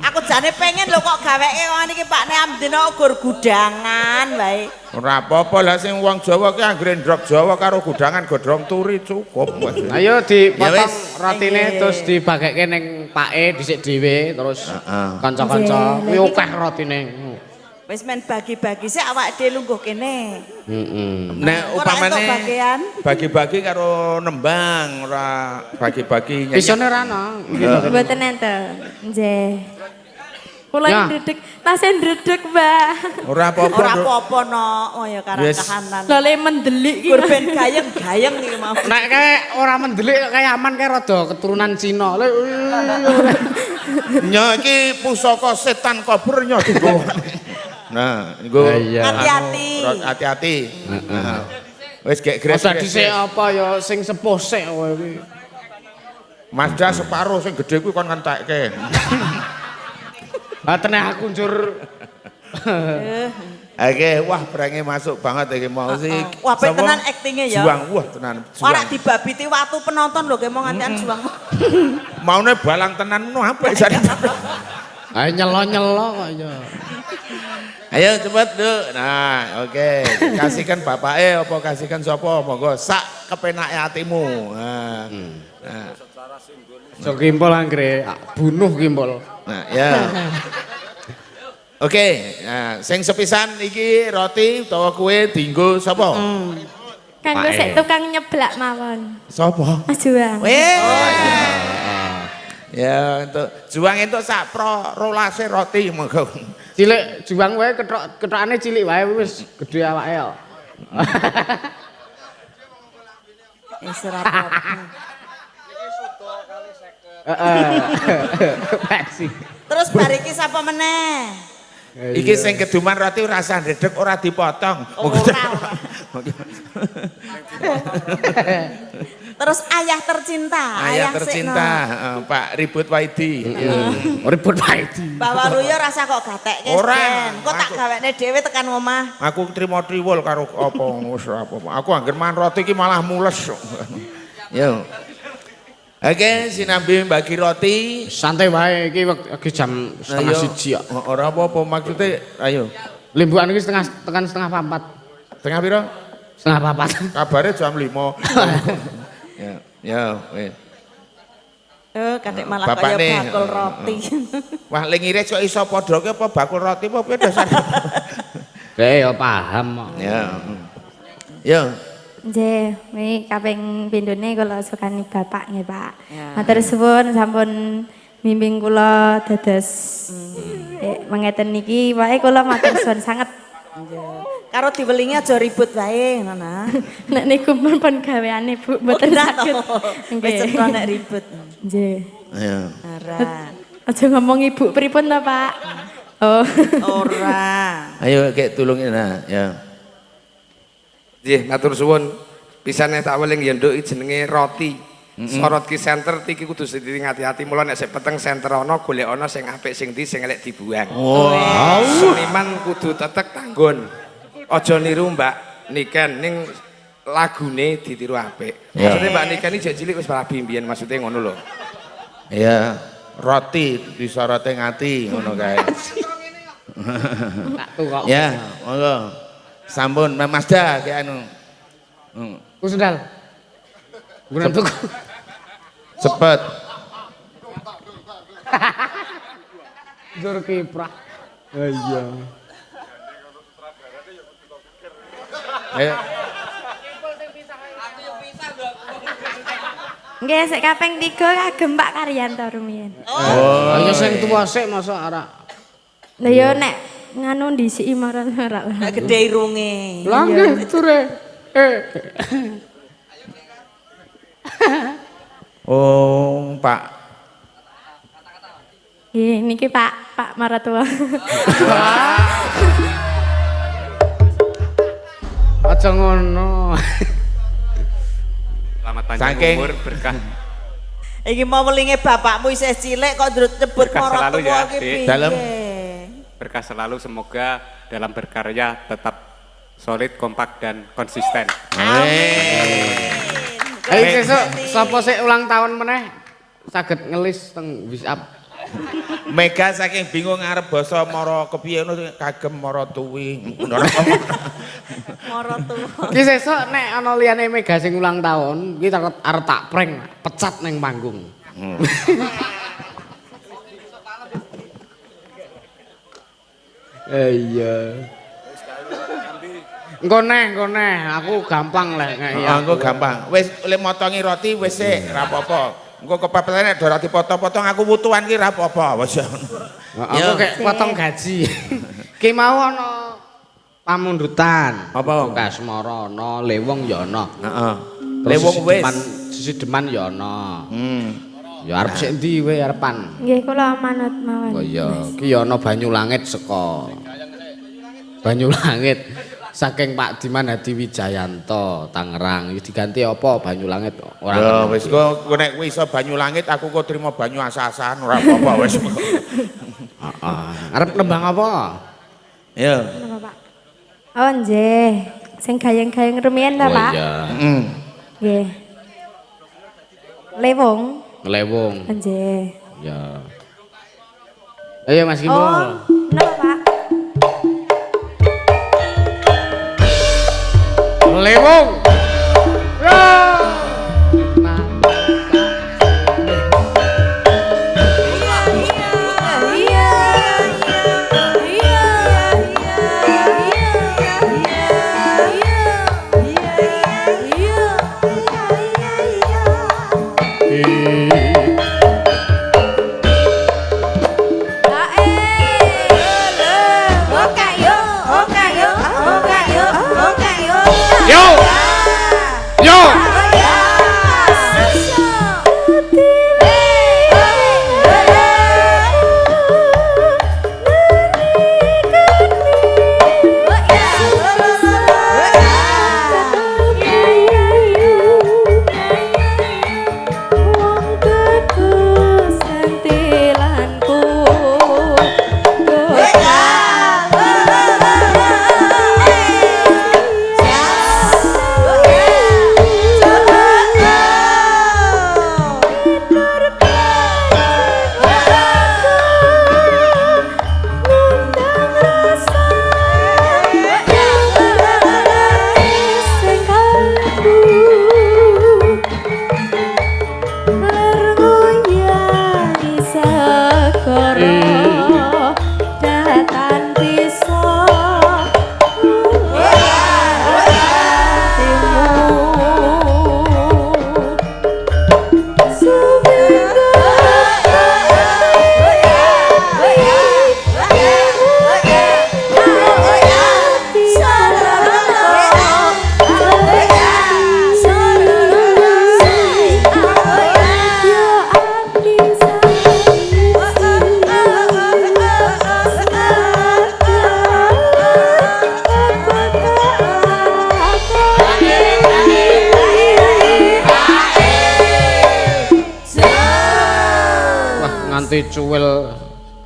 Aku jane pengen lho kok gaweke kok niki Pak nek amdina gur gudangan wae. Ora apa-apa lah sing wong Jawa ki anggere ndrok Jawa karo gudangan godhong turi cukup. Ayo dipotong Ya wis. rotine terus dibagekke ning pake dhisik dhewe terus kanca-kanca kuwi akeh rotine. Wis men bagi-bagi sik awake dhewe lungguh kene. Heeh. Nek Ora upamane entuk bagian. bagi-bagi karo nembang ora bagi-bagi nyanyi. Pisone ora ana. Mboten enten. Nggih. Kula Ya. ndredeg, tasih ndredeg, Mbak. Ora apa-apa. Ora Nduk. apa-apa no, oh ya karang Wis. kahanan. Lha le mendelik iki. Gur ben gayeng-gayeng iki mau. Nek kae ora mendelik kae aman kae rada keturunan Cina. Le Nya iki pusaka setan kobur nya dienggo. Nah, nggo Lah iya. Hati-hati. anu, hati-hati. Heeh. Wis gek gres. Masa dhisik apa ya sing sepuh sik kowe iki. Mazda separo sing gedhe kuwi kon ngentekke. Ah teneh aku njur Oke, wah brenge masuk banget iki mau sih. Wah, apik Sapa? tenan aktinge ya. Juang, wah tenan. Ora Juang. dibabiti watu penonton lho ki mau ngantian juang. Maune balang tenan ngono apik jane. Ayo nyelo-nyelo kok ya. Ayo cepet, Nduk. Nah, oke. Kasihkan bapake apa kasihkan sapa monggo sak kepenake atimu. Nah. Nah. So kimpul anggere, ah, bunuh kimpul. Nah, ya. Oke, nah, sing sepisan iki roti utawa kue dienggo sapa? Kanggo sik tukang nyeblak mawon. Sapa? Mas Juang. Weh. Ya entuk Juang entuk sak pro rolase roti monggo. Cilik Juang wae kethok kethokane cilik wae wis gedhe awake kok. Wis ora apa-apa. Heeh. Peksi. Terus bar iki sapa meneh? Iki sing keduman roti ora usah ndredeg ora dipotong. Ora. Terus ayah tercinta, Ayah tercinta, Pak Ribut Waidi. Ribut Waidi. Mbak Waluyo rasa kok gatekke Ora. ben. Kok tak gawekne dhewe tekan omah. Aku trimo triwul karo apa wis ora apa-apa. Aku angger mangan roti iki malah mules. Yo. Oke, sinambi bagi roti. Santai wae iki lagi jam 12.30 kok. Ora apa-apa maksudnya ayo. Limbukan iki setengah tekan 3:30. Setengah piro? 3:30. Kabare jam 5. Ya, ya, wis. Kadek malah kaya bakul roti. Wah, lingire kok iso padha ki apa bakul roti apa piye dasar. Dek ya paham kok. Ya. Ya. Nggih, niki kaping pindhone kula sukani bapak nggih, Pak. Matur suwun sampun mimbing kula dados mengeten niki, pokoke kula matur suwun sanget. Nggih. Karo diwelingi aja ribut wae ngono nah. Nek niku pun gaweane Bu, mboten saged. Wis cetha nek ribut. Nggih. Iya. Ora. Aja ngomong ibu pripun ta, Pak? Oh. Ora. Ayo kek tulungin nah, ya. Nggih, matur suwun. Pisane tak weling ya nduk jenenge roti. Sorot ki senter iki kudu sithik ati-ati mula nek sik peteng senter ana golek ana sing apik sing ndi sing elek dibuang. Wow. Seniman kudu tetek tanggon. Aja niru Mbak Niken ning lagune ditiru apik. Maksudnya Mbak Niken iki jek cilik wis rabi mbiyen maksudnya ngono lho. Iya, roti disorote ngati ngono kae. Tak tukok. Ya, monggo. Sampun Mas Da ki anu. Ku sendal. Gunan tuku. Cepet. Njur kiprah. Iya. Ayo. Nggih, sik kaping 3 kagem Pak Karyanto rumiyin. Oh, ya sing tuwa sik mosok ora. Lah ya nek nganu ndisiki marang ora. Nek gedhe irunge. Lah nggih ture. Oh, Pak. Nggih, niki Pak, Pak Maratua. Aja ngono. Selamat panjang umur, berkah. Iki mau welinge bapakmu isih cilik kok nyebut maratuwa ya, iki piye? Dalem. Berkah selalu, semoga dalam berkarya tetap solid, kompak dan konsisten. Amin. Ayo sesuk sapa sik ulang tahun meneh saged ngelis teng WhatsApp. Mega saking bingung arep basa mara kepiye ngono kagem mara tuwi. Mara tuwa. Ki sesuk nek ana liyane Mega sing ulang tahun, ki arep tak prank, pecat ning panggung. Iya. Engko neh, aku gampang lek ngeki. Engko gampang. Wis le motongi roti wis sik, ora apa-apa. Engko kepepetane nek ora dipotong-potong aku wutuan ki ora apa-apa. Wis. Aku kek potong gaji. Ki mau ana pamundutan. Apa? Kasmara ana, Lewung ya ana. Heeh. Lewung wis. Sisideman ya ana. Ya arep sik endi kowe arepan? Nggih, kula manut mawon. Oh iya, ki ya ana banyu langit saka. Banyu langit saking Pak Diman Hadi Wijayanto Tangerang. Iki diganti apa banyu langit ora. Ya wis kok nek kowe iso banyu langit aku kok trimo banyu asa-asahan ora apa-apa wis. Heeh. Arep nembang apa? Ya. Napa, Pak? Oh nggih. Sing gayeng-gayeng rumiyin ta, Pak? Oh iya. Heeh. Nggih. Lewung. Lewung. Nggih. Ya. Ayo Mas Kimpul. Oh, napa, Pak? Lewung. Iya. Yo. Yo. Cuwil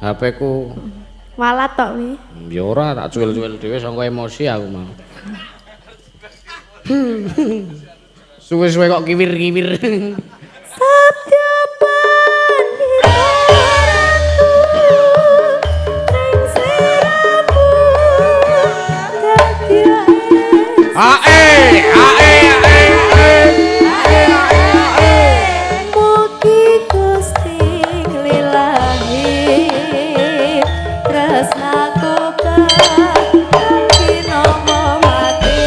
HP ku walat tok wi. Ya ora tak cuwil-cuwil dhewe sangka emosi aku mau. Suwe-suwe kok kiwir-kiwir. Satya panira ring siramu dadi ae ae ae ae mugi Gusti nglilahi tresnaku kinomo mati.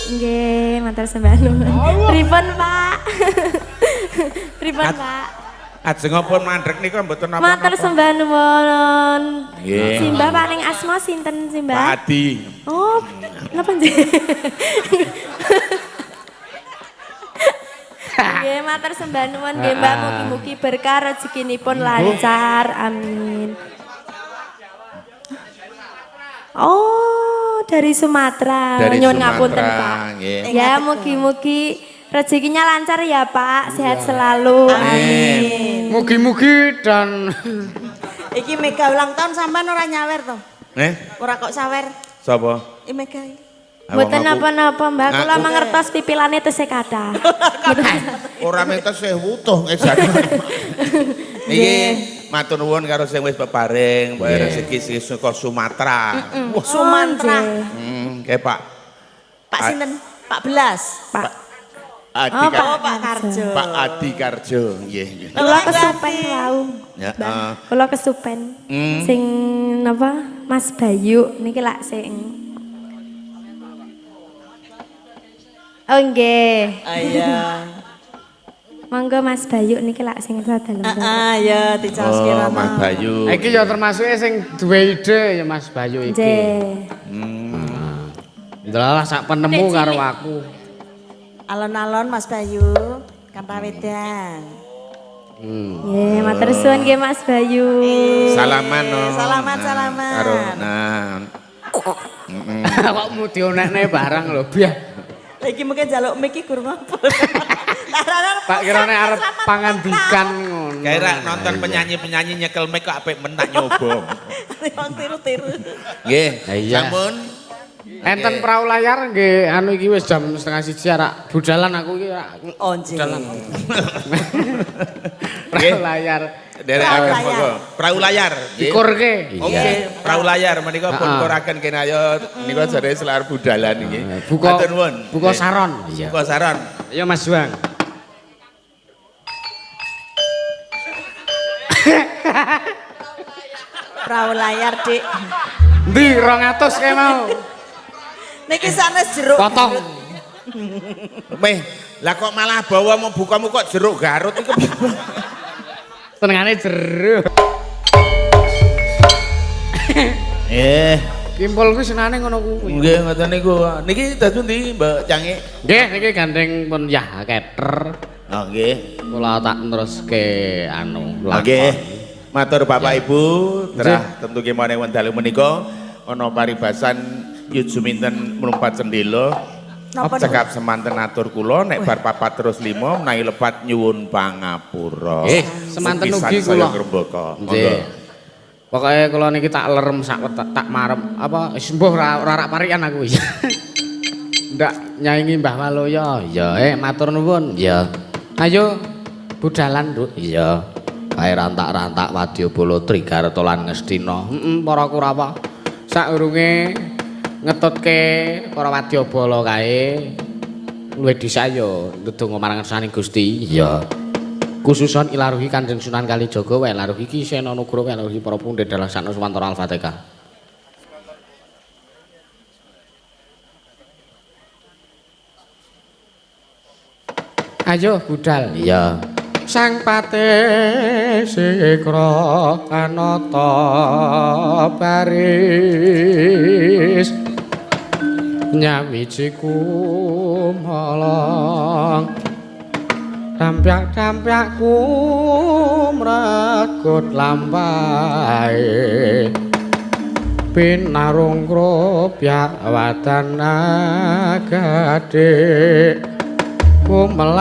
Nggih, matur sembah nuwun. Pripun, Pak? Pripun, Pak? Ajeng pun mandrek niku mboten napa-napa. Matur sembah nuwun. Nggih. Simbah paling asma sinten simbah? Pak Adi. Oh, napa nggih? Nggih, matur sembah nuwun nggih Mbah, mugi-mugi berkah rezekinipun lancar. Amin. Oh, dari Sumatera. Nyuwun ngapunten, Pak. Ya, mugi-mugi rezekinya lancar ya, Pak. Sehat selalu. Amin. Mugi-mugi dan iki Mega ulang tahun sampean ora nyawer to? Ora kok sawer. Sapa? I Mega. Mboten napa-napa, Mbak. Kula mangertos pipilane tesih kathah. Ora mung tesih wutuh ngejane. Niki matur nuwun karo sing wis peparing, pokoke rezeki sing saka Sumatera. Wah, Sumatera. Kae Pak. Pak sinten? Pak Belas. Pak Adi, oh, Pak Karjo. Pak Adi Karjo, nggih. Kula kesupen wau. Kula kesupen. Sing napa? Mas Bayu niki lak sing. Oh nggih. Ah iya. Monggo Mas Bayu niki lak sing dalem. Heeh, ya dicaoske Oh, Mas Bayu. Iki ya termasuke sing duwe ide ya Mas Bayu iki. Nggih. Ndelalah sak penemu karo aku. Alon-alon Mas Bayu, kanta wedang. Nggih, matur suwun nggih Mas Bayu. Salaman no. Salaman, salaman. Karo nah. Kok mu dionekne barang lho, biah. Lagi mungkin jaluk mic iki gur ngopo. Pak kirane arep pangandikan ngono. Kayak nonton penyanyi-penyanyi nyekel mic kok apik men tak nyoba. Wong tiru-tiru. Nggih, sampun. Enten perahu layar nggih anu iki wis jam 12.30 arak budalan aku iki rak. Oh nggih. Perahu layar. Derekaken monggo. Perahu layar. Dikurke. Oke, perahu layar menika pun kuraken kene ayo nika jare selar budalan iki. Buka buka saron. Buka saron. Ayo Mas Juang. Perahu layar, Dik. Ndi 200 kae mau. Niki sanes jeruk. Potong. Meh, lah kok malah bawa mau bukamu kok jeruk Garut iku. Senengane jeruk. Kimpul kuwi senengane ngono kuwi. Nggih ngoten niku. Niki dados pundi Mbak Cange? Nggih, niki gandeng pun yah keter. Oh nggih. Kula tak neruske anu lakon. Nggih. Matur Bapak Ibu, terah tentu kemawon wonten dalu menika ana paribasan yujuminten mlumpat cendela. Cekap semanten atur kula nek bar 4 terus 5 menawi lepat nyuwun pangapura. Nggih, semanten ugi kula. Nggih. Pokoke kula niki tak lerem sak tak marem apa wis mbuh ora rak parikan aku. Ndak nyaingi Mbah Waluyo. Ya, matur nuwun. Ya. Ayo budalan, Nduk. Iya. Kae rantak-rantak wadyabala Trigarta lan Ngastina. Heeh, para Kurawa. Saurunge ngetutke para wadyabala kae luwih dhisik ya ndedonga marang ngersaning Gusti. Iya. Khususon ilaruhi Kanjeng Sunan Kalijaga wae laruhi Ki Sena Nugroho wae laruhi para pundhen dalah sakno Suwantara Al-Fatihah. Ayo budal. Iya. Sang Patih Sikra anata baris nyawiji kumolong dampyak-dampyak kumregut lampahe pinarung kropyak wadan agadhe kumelak.